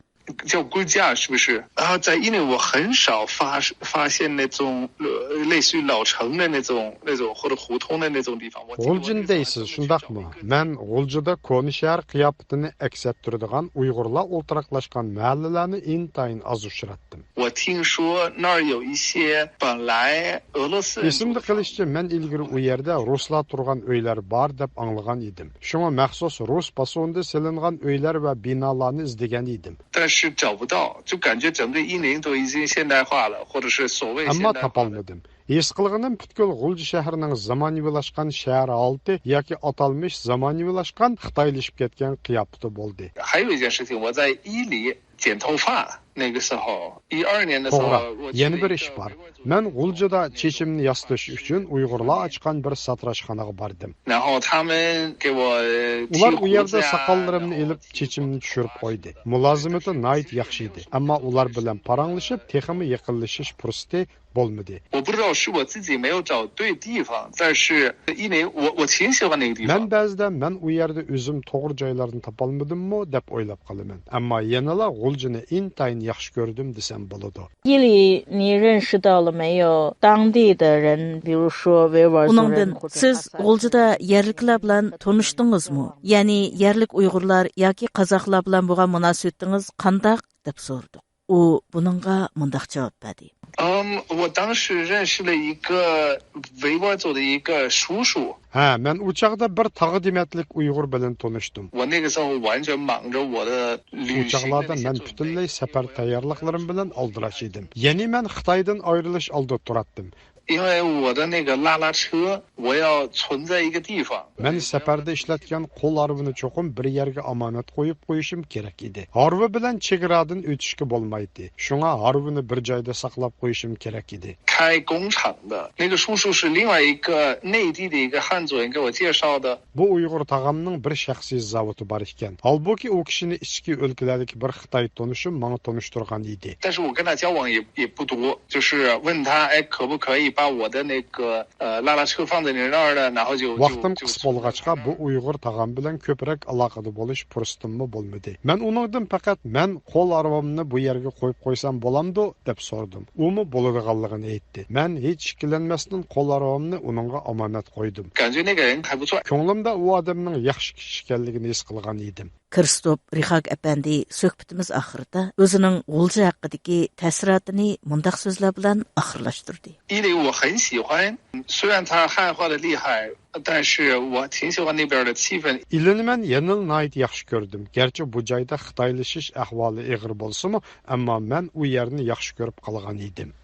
叫归家是不是？啊，在伊犁我很少发发现那种呃类似于老城的那种那种或者胡同的那种地方。我 غۇلجىنى دەيسىز، شۇنداقمۇ؟ مەن غۇلجىدا كونا شەھەر قىياپىتىنى ئەكس ئەتتۈرىدىغان ئۇيغۇرلار ئولتۇراقلاشقان مەھەللىلەرنى ئىنتايىن ئاز ئۇچراتتىم. 我听说那儿有一些本来俄罗斯人住的房子。 ئېسىمدە قېلىشىچە، مەن ئىلگىرى ئۇ يەردە رۇسلار تۇرغان ئۆيلەر بار دەپ ئاڭلىغان ئىدىم. شۇڭا مەخسۇس رۇس پاسونىدا سېلىنغان ئۆيلەر ۋە بىنالارنى ئىزدىگەن ئىدىم. 但是找不到，就感觉整个伊犁都已经现代化了，或者是所谓现代化了。 ئەمما تاپالمىدىم. ھېس قىلغىنىم پۈتكۈل غۇلجا شەھىرىنىڭ زامانىۋىلاشقان شەھەر ھالىتى ياكى ئاتالمىش زامانىۋىلاشقان خىتايلىشىپ كەتكەن قىياپىتى بولدى. 还有一件事情，我在伊犁剪头发，那个时候，一二年的时候， توغرا، 我去了一个 يەنە بىر ئىش بار. مەن غۇلجىدا چېچىمنى ياسىتىش ئۈچۈن ئۇيغۇرلار ئاچقان بىر ساتىراشخانىغا باردىم. 然后他们给我 ئۇلار ئۇ يەردە ساقاللىرىمنى ئېلىپ، چېچىمنى چۈشۈرۈپ قويدى. مۇلازىمىتى ناھايىتى ياخشى ئىدى. ئەمما ئۇلار بىلەن پاراڭلىشىپ، تېخىمۇ يېقىنلىشىش پۇرسىتى بولمىدى. 我不知道是我自己没有找对地方，但是因为我我挺喜欢那个地方。 مەن بەزىدە مەن ئۇ يەردە ئۆزۈم توغرا جايلارنى تاپالمىدىممۇ دەپ ئويلاپ قالىمەن. ئەمما يەنىلا غۇلجىنى ئىنتايىن ياخشى كۆردۈم دېسەم بولىدۇ. 伊犁你认识到了没有当地的人，比如说维吾尔族人 ئۇنىڭدىن 或者 سىز 哈萨族人 غۇلجىدا يەرلىكلەر بىلەن تونۇشتىڭىزمۇ؟ يەنى يەرلىك ئۇيغۇرلار ياكى قازاقلار بىلەن بولغان مۇناسىۋىتىڭىز قانداق؟ دەپ سورىدۇق. ئۇ بۇنىڭغا مۇنداق جاۋاب بەردى. 嗯，我当时认识了一个维吾尔族的一个叔叔。 ھە، مەن ئۇ چاغدا بىر تاغ دېمەتلىك ئۇيغۇر بىلەن تونۇشتۇم. 我那个时候完全忙着我的旅行的那些准备。 ئۇ چاغلاردا مەن پۈتۈنلەي سەپەر تەييارلىقلىرىم بىلەن ئالدىراش ئىدىم. يەنى مەن خىتايدىن ئايرىلىش ئالدىدا تۇراتتىم. 因为我的那个拉拉车，我要存在一个地方。 مەن سەپەردە ئىشلەتكەن قول ھارۋىنى چوقۇم بىر يەرگە ئامانەت قويۇپ قويۇشۇم كېرەك ئىدى. ھارۋا بىلەن چېگرادىن ئۆتۈشكە بولمايتتى. شۇڭا ھارۋىنى بىر جايدا ساقلاپ قويۇشۇم كېرەك ئىدى. 开工厂的那个叔叔是另外一个内地的一个汉族人给我介绍的。 بۇ ئۇيغۇر تاغامنىڭ بىر شەخسىي زاۋۇتى بار ئىكەن. ھالبۇكى، ئۇ كىشىنى ئىچكى ئۆلكىلەردىكى بىر خىتاي تونۇشۇم ماڭا تونۇشتۇرغان ئىدى. 但是我跟他交往也也不多，就是问他，哎，可不可以把我的那个呃拉拉车放在你那儿呢？然后就 ۋاقتىم قىس بولغاچقا، بۇ ئۇيغۇر تاغام بىلەن كۆپرەك ئالاقىدە بولۇش پۇرسىتىممۇ بولمىدى. مەن ئۇنىڭدىن پەقەت، مەن قول ھارۋامنى بۇ يەرگە قويۇپ قويسام بولامدۇ؟ دەپ سورىدىم. ئۇمۇ بولىدىغانلىقىنى ئېيتتى. مەن ھېچ ئىككىلەنمەستىن قول ھارۋامنى ئۇنىڭغا ئامانەت قويدۇم. 感觉那个人还不错。 كۆڭلۈمدە ئۇ ئادەمنىڭ ياخشى كىشى ئىكەنلىكىنى ھېس قىلغان ئىدىم. كىرىستوپ رىخاك ئەپەندى سۆھبىتىمىز ئاخىرىدا ئۆزىنىڭ غۇلجا ھەققىدىكى تەسىراتىنى مۇنداق سۆزلەر بىلەن ئاخىرلاشتۇردى. 伊犁我很喜欢，虽然它汉化的厉害，但是我挺喜欢那边的气氛。 ئىلىنى مەن يەنىلا ناھايىتى ياخشى كۆردۈم. گەرچە بۇ جايدا خىتايلىشىش ئەھۋالى ئېغىر بولسىمۇ، ئەمما مەن ئۇ يەرنى ياخشى كۆرۈپ قالغان ئىدىم.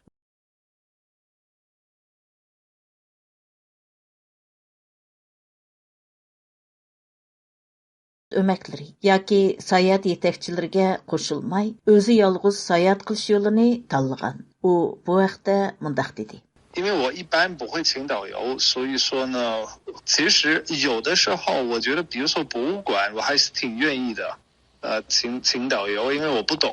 ئۆمەكلىرى ياكى ساياھەت يېتەكچىلىرىگە قوشۇلماي، ئۆزى يالغۇز ساياھەت قىلىش يولىنى تاللىغان. ئۇ بۇ ھەقتە مۇنداق دېدى. 因为我一般不会请导游，所以说呢，其实有的时候我觉得，比如说博物馆，我还是挺愿意的，呃，请请导游，因为我不懂。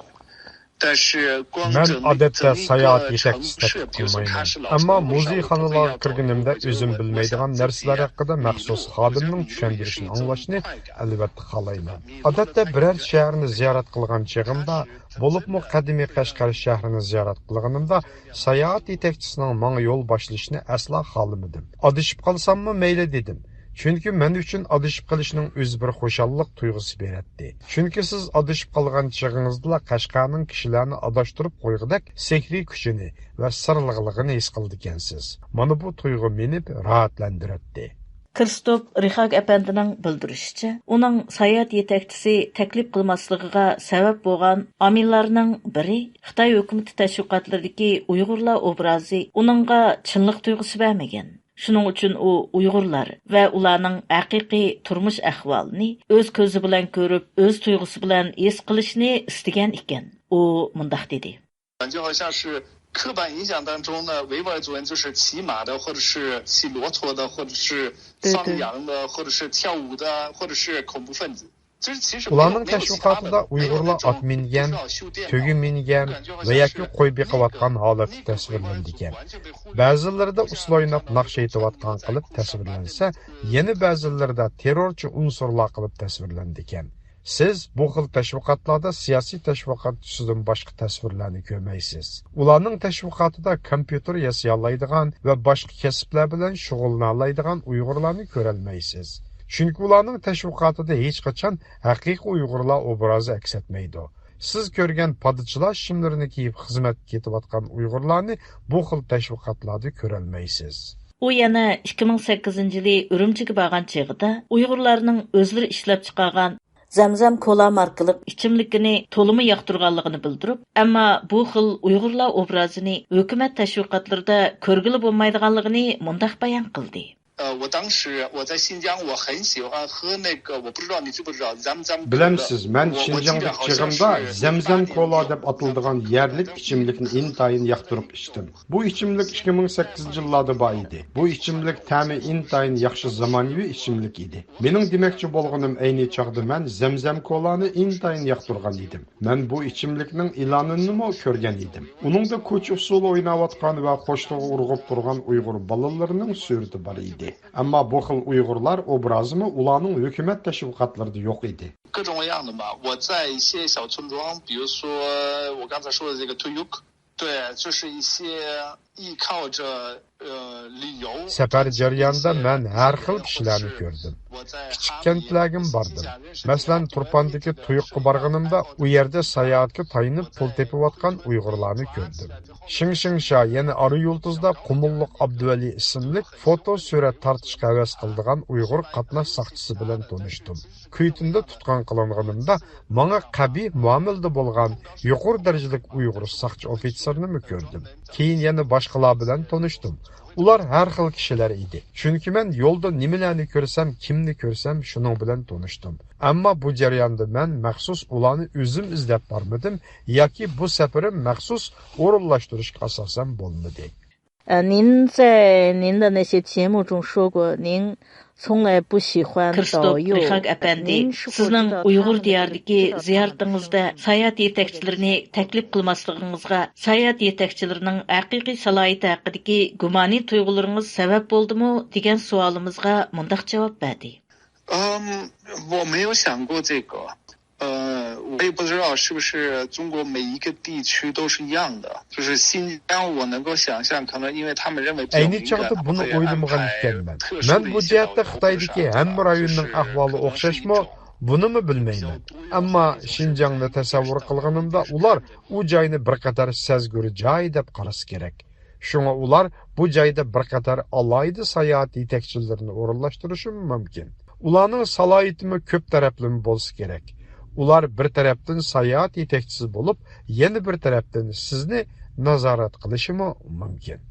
但是光 مەن ئادەتتە ساياھەت يېتەكچىسى تەكلىپ قىلمايمەن. ئەمما مۇزېيخانىلارغا كىرگىنىمدە ئۆزۈم بىلمەيدىغان نەرسىلەر ھەققىدە مەخسۇس خادىمنىڭ چۈشەندۈرۈشىنى ئاڭلاشنى ئەلۋەتتە خالايمەن. ئادەتتە بىرەر شەھەرنى زىيارەت قىلغان چېغىمدا، بولۇپمۇ قەدىمىي قەشقەر شەھىرىنى زىيارەت قىلغىنىمدا، ساياھەت يېتەكچىسىنىڭ ماڭا يول باشلىشىنى ئەسلا خالىمىدىم. ئادىشىپ قالساممۇ مەيلى دېدىم. چۈنكى مەن ئۈچۈن ئادىشىپ قېلىشنىڭ ئۆزى بىر خۇشاللىق تۇيغۇسى بېرەتتى. چۈنكى سىز ئادىشىپ قالغان چېغىڭىزدىلا قەشقەرنىڭ كىشىلەرنى ئاداشتۇرۇپ قويغۇدەك سېھرىي كۈچىنى ۋە سىرلىقلىقىنى ھېس قىلىدىكەنسىز. مانا بۇ تۇيغۇ مېنى راھەتلەندۈرەتتى. كىرىستوپ رىخاك ئەپەندىنىڭ بىلدۈرۈشىچە، ئۇنىڭ ساياھەت يېتەكچىسى تەكلىپ قىلماسلىقىغا سەۋەب بولغان ئامىللارنىڭ بىرى، خىتاي ھۆكۈمىتى تەشۋىقاتلىرىدىكى ئۇيغۇرلار ئوبرازى ئۇنىڭغا چىنلىق تۇيغۇسى بەرمىگەن. شۇنىڭ ئۈچۈن ئۇ ئۇيغۇرلار ۋە ئۇلارنىڭ ھەقىقىي تۇرمۇش ئەھۋالىنى ئۆز كۆزى بىلەن كۆرۈپ، ئۆز تۇيغۇسى بىلەن ھېس قىلىشنى ئىستىگەن ئىكەن. ئۇ مۇنداق دېدى. 感觉好像是刻板印象当中呢，维吾尔族人就是骑马的，或者是骑骆驼的，或者是放羊的，或者是跳舞的，或者是恐怖分子。其实其实没有 ئۇلارنىڭ 没有其他的 تەشۋىقاتىدا ئۇيغۇرلار ئات مىنگەن، تۆگە مىنگەن ۋە ياكى قوي بېقىۋاتقان ھالەتتە تەسۋىرلىنىدىكەن. بەزىلىرىدە ئۇسسۇل ئويناپ ناخشا ئېيتىۋاتقان قىلىپ تەسۋىرلەنسە، يەنە بەزىلىرىدە تېررورچى ئۇنسۇرلار قىلىپ تەسۋىرلىنىدىكەن. سىز بۇ خىل تەشۋىقاتلاردا سىياسىي تەشۋىقات تۈسىدىن باشقا تەسۋىرلەرنى كۆرمەيسىز. ئۇلارنىڭ تەشۋىقاتىدا كومپيۇتېر ياسىيالايدىغان ۋە باشقا كەسىپلەر بىلەن شۇغۇللىنالايدىغان ئۇيغۇرلارنى كۆرەلمەيسىز. چۈنكى ئۇلارنىڭ تەشۋىقاتىدا ھېچقاچان ھەقىقىي ئۇيغۇرلار ئوبرازى ئەكس ئەتمەيدۇ. سىز كۆرگەن پادىچىلار شىملىرىنى كىيىپ خىزمەتكە كېتىۋاتقان ئۇيغۇرلارنى بۇ خىل تەشۋىقاتلاردا كۆرەلمەيسىز. ئۇ يەنە ئىككى مىڭ سەككىزىنچى يىلى ئۈرۈمچىگە بارغان چېغىدا ئۇيغۇرلارنىڭ ئۆزلىرى ئىشلەپ چىقارغان زەمزەم كولا ماركىلىق ئىچىملىكىنى تولىمۇ ياقتۇرغانلىقىنى بىلدۈرۈپ، ئەمما بۇ خىل ئۇيغۇرلار ئوبرازىنى ھۆكۈمەت تەشۋىقاتلىرىدا كۆرگىلى بولمايدىغانلىقىنى مۇنداق بايان قىلدى. 呃，我当时我在新疆，我很喜欢喝那个，我不知道你知不知道，Zamzam بىلەمسىز، مەن شىنجاڭدىكى چېغىمدا زەمزەم كولا دەپ ئاتىلىدىغان يەرلىك ئىچىملىكنى ئىنتايىن ياقتۇرۇپ ئىچتىم. بۇ ئىچىملىك ئىككى مىڭ سەككىزىنچى يىللاردا بار ئىدى. بۇ ئىچىملىك تەمى ئىنتايىن ياخشى زامانىۋى ئىچىملىك ئىدى. مېنىڭ دېمەكچى بولغىنىم، ئەينى چاغدا مەن زەمزەم كولانى ئىنتايىن ياقتۇرغان ئىدىم. مەن بۇ ئىچىملىكنىڭ ئېلانىنىمۇ كۆرگەن ئىدىم. ئۇنىڭدا كوچا ئۇسسۇلى ئويناۋاتقان ۋە قوشتىغا ئۇرغۇپ تۇرغان ئۇيغۇر بالىلىرىنىڭ سۈرىتى بار ئىدى. ئەمما بۇ خىل ئۇيغۇرلار ئوبرازىمۇ ئۇلارنىڭ ھۆكۈمەت تەشۋىقاتلىرىدا يوق ئىدى. 各种各样的嘛，我在一些小村庄，比如说我刚才说的这个 Tuyuk，对，就是一些依靠着呃旅游。 سەپەر جەريانىدا مەن ھەر خىل كىشىلەرنى كۆردۈم. كىچىك كەنتلەرگىمۇ باردىم. مەسىلەن، تۇرپاندىكى تۇيۇققا بارغىنىمدا، ئۇ يەردە ساياھەتكە تايىنىپ پۇل تېپىۋاتقان ئۇيغۇرلارنى كۆردۈم. شىڭشىڭشا، يەنى ئارا يۇلتۇزدا قۇمۇللۇق ئابدۇۋەلى ئىسىملىك فوتو سۈرەت تارتىشقا ھەۋەس قىلىدىغان ئۇيغۇر قاتناش ساقچىسى بىلەن تونۇشتۇم. كۈيتۈندە تۇتقۇن قىلىنغىنىمدا، ماڭا قەبىھ مۇئامىلىدە بولغان يۇقىرى دەرىجىلىك ئۇيغۇر ساقچى ئوفىتسېرنىمۇ كۆردۈم. كېيىن يەنە باشقىلار بىلەن تونۇشتۇم. ئۇلار ھەر خىل كىشىلەر ئىدى. چۈنكى مەن يولدا نېمىلەرنى كۆرسەم، كىمنى كۆرسەم، شۇنىڭ بىلەن تونۇشتۇم. ئەمما بۇ جەرياندا مەن مەخسۇس ئۇلارنى ئۆزۈم ئىزدەپ بارمىدىم ياكى بۇ سەپىرىم مەخسۇس ئورۇنلاشتۇرۇشقا ئاساسەن بولمىدى. 呃，您在您的那些节目中说过，您从来不喜欢导游。 كىرىستوپ رىخاك ئەپەندى، سىزنىڭ ئۇيغۇر دىيارىدىكى زىيارىتىڭىزدە ساياھەت يېتەكچىلىرىنى تەكلىپ قىلماسلىقىڭىزغا، ساياھەت يېتەكچىلىرىنىڭ ھەقىقىي سالاھىيىتى ھەققىدىكى گۇمانىي تۇيغۇلىرىڭىز سەۋەب بولدىمۇ دېگەن سوئالىمىزغا مۇنداق جاۋاب بەردى. 嗯，我没有想过这个。呃，我也不知道是不是中国每一个地区都是一样的，就是新疆，我能够想象，可能因为他们认为比较敏感， ئەينى چاغدا بۇنى ئويلىمىغان ئىكەنمەن. مەن بۇ جەھەتتە خىتايدىكى ھەممە رايوننىڭ ئەھۋالى ئوخشاشمۇ؟ بۇنىمۇ بىلمەيمەن. ئەمما شىنجاڭنى تەسەۋۋۇر قىلغىنىمدا، ئۇلار ئۇ جاينى بىر قەدەر سەزگۈر جاي دەپ قارىسا كېرەك. شۇڭا ئۇلار بۇ جايدا بىر قەدەر ئالاھىدە ساياھەت يېتەكچىلىرىنى ئورۇنلاشتۇرۇشىمۇ مۇمكىن. ئۇلارنىڭ سالاھىيىتىمۇ كۆپ تەرەپلىمە بولسا كېرەك. ئۇلار بىر تەرەپتىن ساياھەت يېتەكچىسى بولۇپ، يەنە بىر تەرەپتىن سىزنى نازارەت قىلىشىمۇ مۇمكىن.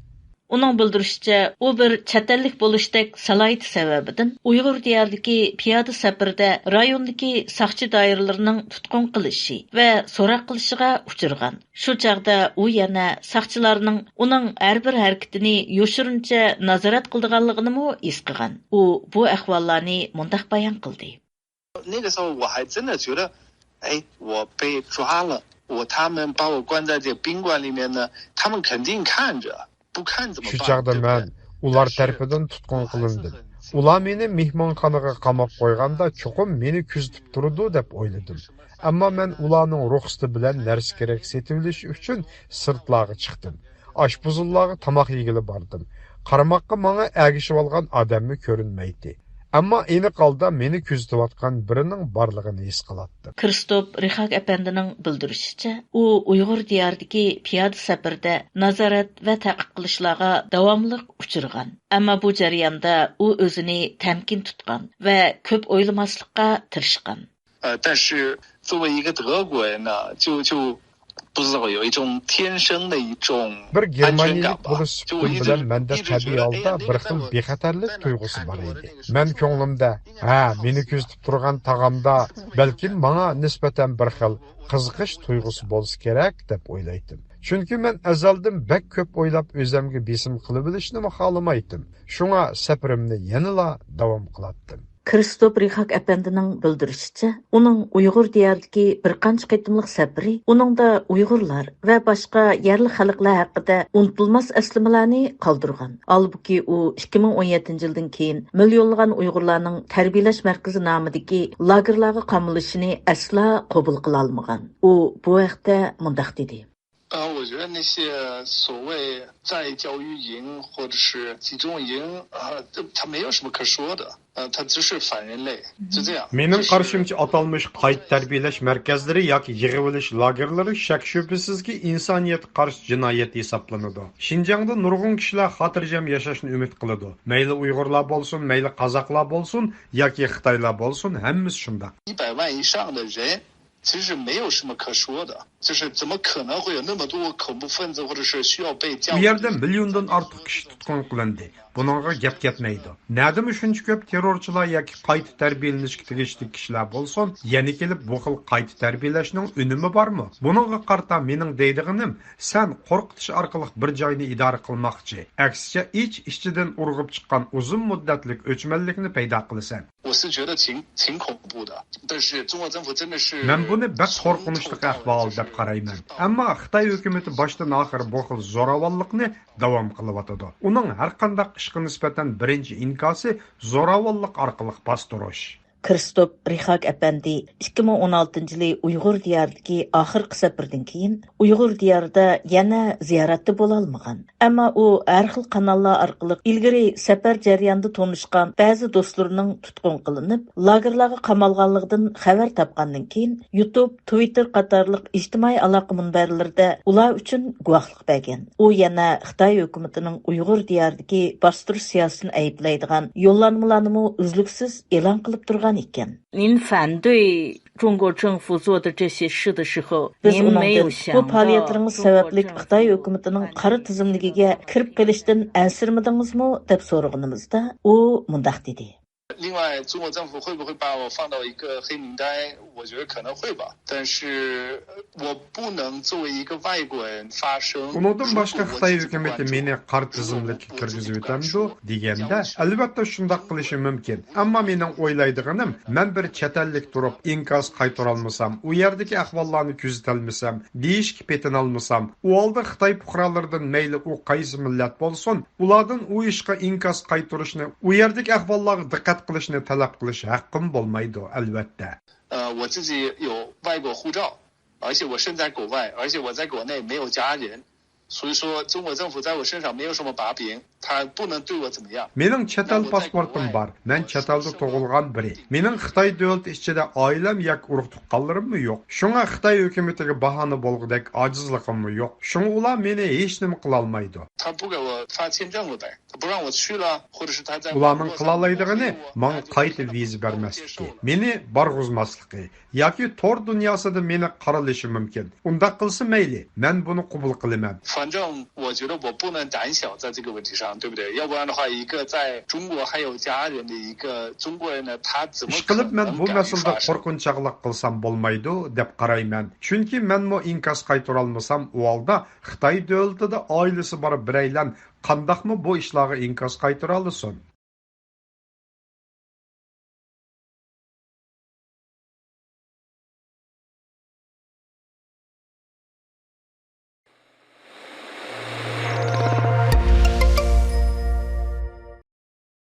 ئۇنىڭ بىلدۈرۈشىچە، ئۇ بىر چەت ئەللىك بولۇشتەك سالاھىيىتى سەۋەبىدىن ئۇيغۇر دىيارىدىكى پىيادە سەپىرىدە رايوندىكى ساقچى دائىرىلىرىنىڭ تۇتقۇن قىلىشى ۋە سوراق قىلىشىغا ئۇچرىغان. شۇ چاغدا ئۇ يەنە ساقچىلارنىڭ ئۇنىڭ ھەر بىر ھەرىكىتىنى يوشۇرۇنچە نازارەت قىلىدىغانلىقىنىمۇ ھېس قىلغان. ئۇ بۇ ئەھۋاللارنى مۇنداق بايان قىلدى. 那个时候我还真的觉得，哎，我被抓了，我，他们把我关在这宾馆里面呢，他们肯定看着，不看怎么办， شۇ چاغدا مەن ئۇلار تەرىپىدىن تۇتقۇن قىلىندىم. ئۇلار مېنى مېھمانخانىغا قاماپ قويغاندا، چوقۇم مېنى كۆزىتىپ تۇرىدۇ دەپ ئويلىدىم. ئەمما مەن ئۇلارنىڭ رۇخسىتى بىلەن نەرسە-كېرەك سېتىۋېلىش ئۈچۈن سىرتلارغا چىقتىم. ئاشپۇزۇللارغا تاماق يېگىلى باردىم. قارىماققا ماڭا ئەگىشىۋالغان ئادەممۇ كۆرۈنمەيتتى. ئەمما ئېنىق ھالدا مېنى كۆزىتىۋاتقان بىرىنىڭ بارلىقىنى ھېس قىلاتتىم. كىرىستوپ رىخاك ئەپەندىنىڭ بىلدۈرۈشىچە، ئۇ ئۇيغۇر دىيارىدىكى پىيادە سەپىرىدە نازارەت ۋە تەقىب قىلىشلارغا داۋاملىق ئۇچرىغان. ئەمما بۇ جەرياندا ئۇ ئۆزىنى تەمكىن تۇتقان ۋە كۆپ ئويلىماسلىققا تىرىشقان. 呃，但是作为一个德国人呢，就就不是有一种天生的一种 بىر گېرمانىيىلىك بولۇش سۈپىتىم بىلەن مەندە تەبىئىي ھالدا بىر خىل بىخەتەرلىك تۇيغۇسى بار ئىدى. مەن كۆڭلۈمدە، ھە، مېنى كۆزىتىپ تۇرغان تاغامدا بەلكىم ماڭا نىسبەتەن بىر خىل قىزىقىش تۇيغۇسى بولسا كېرەك، دەپ ئويلايتتىم. چۈنكى مەن ئەزەلدىن بەك كۆپ ئويلاپ، ئۆزەمگە بېسىم قىلىۋېلىشنىمۇ خالىمايتتىم. شۇڭا سەپىرىمنى يەنىلا داۋام قىلاتتىم. كىرىستوپ رىخاك ئەپەندىنىڭ بىلدۈرۈشىچە، ئۇنىڭ ئۇيغۇر دىيارىدىكى بىر قانچە قېتىملىق سەپىرى ئۇنىڭدا ئۇيغۇرلار ۋە باشقا يەرلىك خەلقلەر ھەققىدە ئۇنتۇلماس ئەسلىمىلەرنى قالدۇرغان. ھالبۇكى، ئۇ ئىككى مىڭ ئون يەتتىنچى يىلدىن كېيىن مىليونلىغان ئۇيغۇرلارنىڭ تەربىيەلەش مەركىزى نامىدىكى لاگېرلارغا قامىلىشىنى ئەسلا قوبۇل قىلالمىغان. ئۇ بۇ ھەقتە مۇنداق دېدى. 呃，我觉得那些所谓在教育营或者是集中营，呃，这他没有什么可说的，呃，他只是反人类，就这样。 مېنىڭ قارىشىمچە، ئاتالمىش قايتا تەربىيەلەش مەركەزلىرى ياكى يىغىۋېلىش لاگېرلىرى شەك-شۈبھىسىزكى ئىنسانىيەتكە قارشى جىنايەت ھېسابلىنىدۇ. شىنجاڭدا نۇرغۇن كىشىلەر خاتىرجەم ياشاشنى ئۈمىد قىلىدۇ. مەيلى ئۇيغۇرلار بولسۇن، مەيلى قازاقلار بولسۇن ياكى خىتايلار بولسۇن، ھەممىسى شۇنداق. 一百万以上的人 其实没有什么可说的，就是怎么可能会有那么多恐怖分子或者是需要被教育的人在那里？ ئۇ يەردە مىليوندىن ئارتۇق كىشى تۇتقۇن قىلىندى. بۇنىڭغا گەپ كەتمەيدۇ. نەدىمۇ شۇنچە كۆپ تېررورچىلار ياكى قايتا تەربىيەلىنىشكە تېگىشلىك كىشىلەر بولسۇن، يەنە كېلىپ بۇ خىل قايتا تەربىيەلەشنىڭ ئۈنۈمى بارمۇ؟ بۇنىڭغا قارىتا مېنىڭ دەيدىغىنىم، سەن قورقۇتۇش ئارقىلىق بىر جاينى ئىدارە قىلماقچى. ئەكسىچە، ئىچ-ئىچىدىن ئۇرغۇپ چىققان ئۇزۇن مۇددەتلىك ئۆچمەنلىكنى پەيدا قىلىسەن. 我是觉得挺挺恐怖的，但是中国政府真的是 مەن بۇنى بەك قورقۇنچلۇق ئەھۋال دەپ قارايمەن. ئەمما خىتاي ھۆكۈمىتى باشتىن ئاخىر بۇ خىل زوراۋانلىقنى داۋام قىلىۋاتىدۇ. ئۇنىڭ ھەرقانداق ئىشقا نىسبەتەن بىرىنچى ئىنكاسى زوراۋانلىق ئارقىلىق باستۇرۇش. كىرىستوپ رىخاك ئەپەندى ئىككى مىڭ ئون ئالتىنچى يىلى ئۇيغۇر دىيارىدىكى ئاخىرقى سەپىرىدىن كېيىن ئۇيغۇر دىيارىدا يەنە زىيارەتتە بولالمىغان. ئەمما ئۇ ھەر خىل قاناللار ئارقىلىق ئىلگىرى سەپەر جەريانىدا تونۇشقان بەزى دوستلىرىنىڭ تۇتقۇن قىلىنىپ، لاگېرلارغا قامالغانلىقىدىن خەۋەر تاپقاندىن كېيىن، يۇتۇب، تىۋىتتېر قاتارلىق ئىجتىمائىي ئالاقە مۇنبەرلىرىدە ئۇلار ئۈچۈن گۇۋاھلىق بەرگەن. ئۇ يەنە خىتاي ھۆكۈمىتىنىڭ ئۇيغۇر دىيارىدىكى باستۇرۇش سىياسىتىنى ئەيىبلەيدىغان يوللانمىلارنىمۇ ئۈزلۈكسىز ئېلان قىلىپ تۇرغان ئىكەن. 您反对中国政府做的这些事的时候， بىز 您没有 ئۇنىڭدىن، بۇ 想到 پائالىيەتلىرىڭىز 中国 سەۋەبلىك 政府 خىتاي ھۆكۈمىتىنىڭ قارا تىزىملىكىگە كىرىپ قېلىشتىن ئەنسىرىمىدىڭىزمۇ؟ دەپ سورىغىنىمىزدا، ئۇ مۇنداق دېدى. 另外，中国政府会不会把我放到一个黑名单？我觉得可能会吧，但是我不能作为一个外国人发声。 ئۇنىڭدىن باشقا خىتاي ھۆكۈمىتى مېنى قارا تىزىملىككە كىرگۈزۈۋېتەمدۇ دېگەندە، ئەلۋەتتە شۇنداق قىلىشى مۇمكىن. ئەمما مېنىڭ ئويلايدىغىنىم، مەن بىر چەت ئەللىك تۇرۇپ ئىنكاس قايتۇرالمىسام، ئۇ يەردىكى ئەھۋاللارنى كۆزىتەلمىسەم، دېيىشكە پېتىنالمىسام، ئۇ ھالدا خىتاي پۇقرالىرىدىن مەيلى ئۇ قايسى مىللەت بولسۇن، ئۇلاردىن ئۇ ئىشقا ئىنكاس قايتۇرۇشنى، ئۇ يەردىكى ئەھۋاللارغا دىققەت قىلىشنى تەلەپ قىلىش ھەققىم بولمايدۇ، ئەلۋەتتە. 呃，我自己有外国护照，而且我身在国外，而且我在国内没有家人，所以说中国政府在我身上没有什么把柄，他不能对我怎么样。 مېنىڭ چەت ئەل پاسپورتۇم بار، مەن چەت ئەلدە تۇغۇلغان بىرى. مېنىڭ خىتاي دۆلىتى ئىچىدە ئائىلەم ياكى ئۇرۇق تۇغقانلىرىممۇ يوق. شۇڭا خىتاي ھۆكۈمىتىگە باھانە بولغۇدەك ئاجىزلىقىممۇ يوق. شۇڭا ئۇلار مېنى ھېچنېمە قىلالمايدۇ. 他不给我发签证了呗，不让我去了，或者是他在 ئۇلارنىڭ قىلالايدىغىنى ماڭا قايتا ۋىزا بەرمەسلىكى، مېنى بارغۇزماسلىقى ياكى تور دۇنياسىدا مېنى قارىلىشى مۇمكىن. ئۇنداق قىلسا مەيلى، مەن بۇنى قوبۇل قىلىمەن. 反正我觉得我不能胆小在这个问题上，对不对？要不然的话，一个在中国还有家人的一个中国人呢，他怎么可能敢于发声？ ئىشقىلىپ مەن بۇ مەسىلىدە قورقۇنچاقلىق قىلسام بولمايدۇ دەپ قارايمەن. چۈنكى مەنمۇ ئىنكاس قايتۇرالمىسام، ئۇ ھالدا خىتاي دۆلىتىدە ئائىلىسى بار بىرەيلەن قانداقمۇ بۇ ئىشلارغا ئىنكاس قايتۇرالىسۇن؟